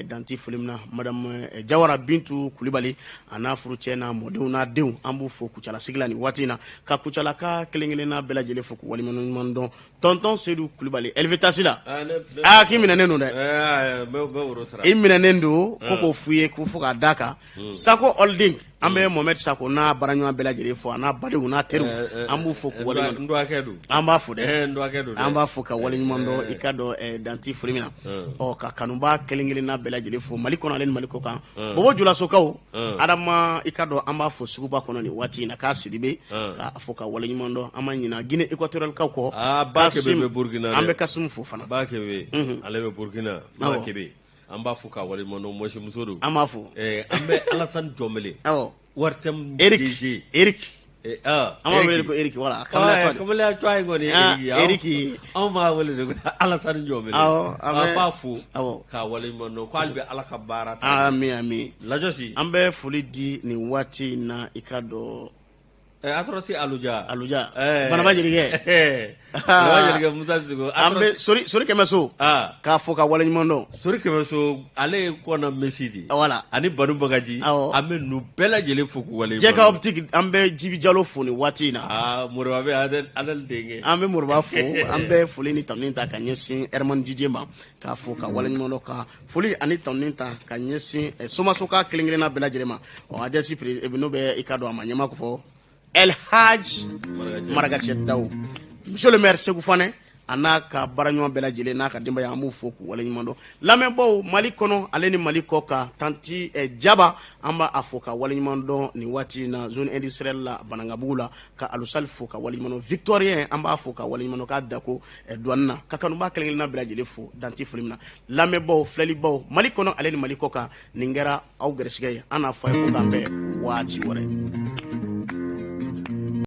danti foli min na. Madame Jawara Bintu Kulibali a n'a furucɛ n'a mɔdenw n'a denw, an b'u fo Kucalasigi la nin waati in na, ka Kucalaka kelen kelenna bɛɛ lajɛlen fo k'u waleɲuman dɔn. Tonton Sedu Kulibali Elvetasi la, aa k'i minɛnen don dɛ, i minɛnen don ko k'o f'u ye ko fo k'a d'a kan. Sako Holding, an bɛ Mohamed Sako n'a baaraɲɔgɔn bɛɛ lajɛlen fo, a n'a badenw n'a teriw, an b'u fo k'u waleɲuman dɔn. An b'a fo dɛ, an b'a fo ka waleɲuman dɔn, i ka dɔn danti foli min na. Ɔ ka kanuba kelen kelenna bɛɛ lajɛlen fo Mali kɔnɔ ale ni Mali kɔ kan. Bobo Julasokaw, Adama, i ka dɔn an b'a fo suguba kɔnɔ nin waati in na, k'a Sidibe, k'a fo ka waleɲuman dɔn. An ma ɲina Guinée Équatoriale kaw kɔ. Bakebe bɛ Burukina. An bɛ Kasimu fo fana. Bakebe, ale bɛ Burukina. Bakebe, an b'a fo k'a waleɲuman dɔn, mɔsimuso don. An b'a fo. An bɛ Alasani Jɔnbele. Wartem. Eric. DG. Eric. An b'a wele ko Eric, voilà. Kamalenya tɔgɔ in kɔni ye Eric ye. Eric. Anw b'a wele de ko Alasani Jɔnbele. Awɔ. An b'a fo. K'a waleɲuman dɔn ko hali bi Ala ka baara ta. Ami ami. Lajɔsi. An bɛ foli di nin waati in na, i ka dɔn. Atrɔsi Aluja. Aluja. Banaba jelikɛ. Banaba jelikɛ Musa Siko. An bɛ Sori Sori Kɛmɛso. K'a fo ka waleɲuman dɔn. Sori Kɛmɛso, ale ye kɔna Messi de ye. Voilà. Ani Banu Bagaji. Awɔ. An bɛ ninnu bɛɛ lajɛlen fo k'u waleɲuman dɔn. Jɛka optique, an bɛ Jibi Jalo fo nin waati in na. Aa Moriba bɛ Adel denkɛ. An bɛ Moriba fo, an bɛ foli ni tanuni ta ka ɲɛsin Herman Jije ma, k'a fo ka waleɲuman dɔn, ka foli ani tanuni ta ka ɲɛsin Somasoka kelen kelenna bɛɛ lajɛlen ma. Ɔ AJS n'o bɛ i ka dɔn a ma ɲɛma ko fɔ. El Hadj Marakacɛ Daw, monsieur le maire Segu Fanɛ, a n'a ka baaraɲɔgɔn bɛɛ lajɛlen n'a ka denbaya, an b'u fo k'u waleɲuman dɔn. Lamɛnbaw Mali kɔnɔ ale ni Mali kɔ kan, tanti Jaba, an b'a fo ka waleɲuman dɔn nin waati in na zone industrielle la Banankabugu la, ka Alusali fo ka waleɲuman dɔn. Victorien, an b'a fo ka waleɲuman dɔn, k'a dako douane na, ka kanubaa kelen kelenna bɛɛ lajɛlen fo dan tɛ foli min na. Lamɛnbaw, filɛlibaw Mali kɔnɔ ale ni Mali kɔ kan, nin kɛra aw gɛrɛsɛgɛ ye. An n'a fɔ a ye ko k'an bɛn waati wɛrɛ.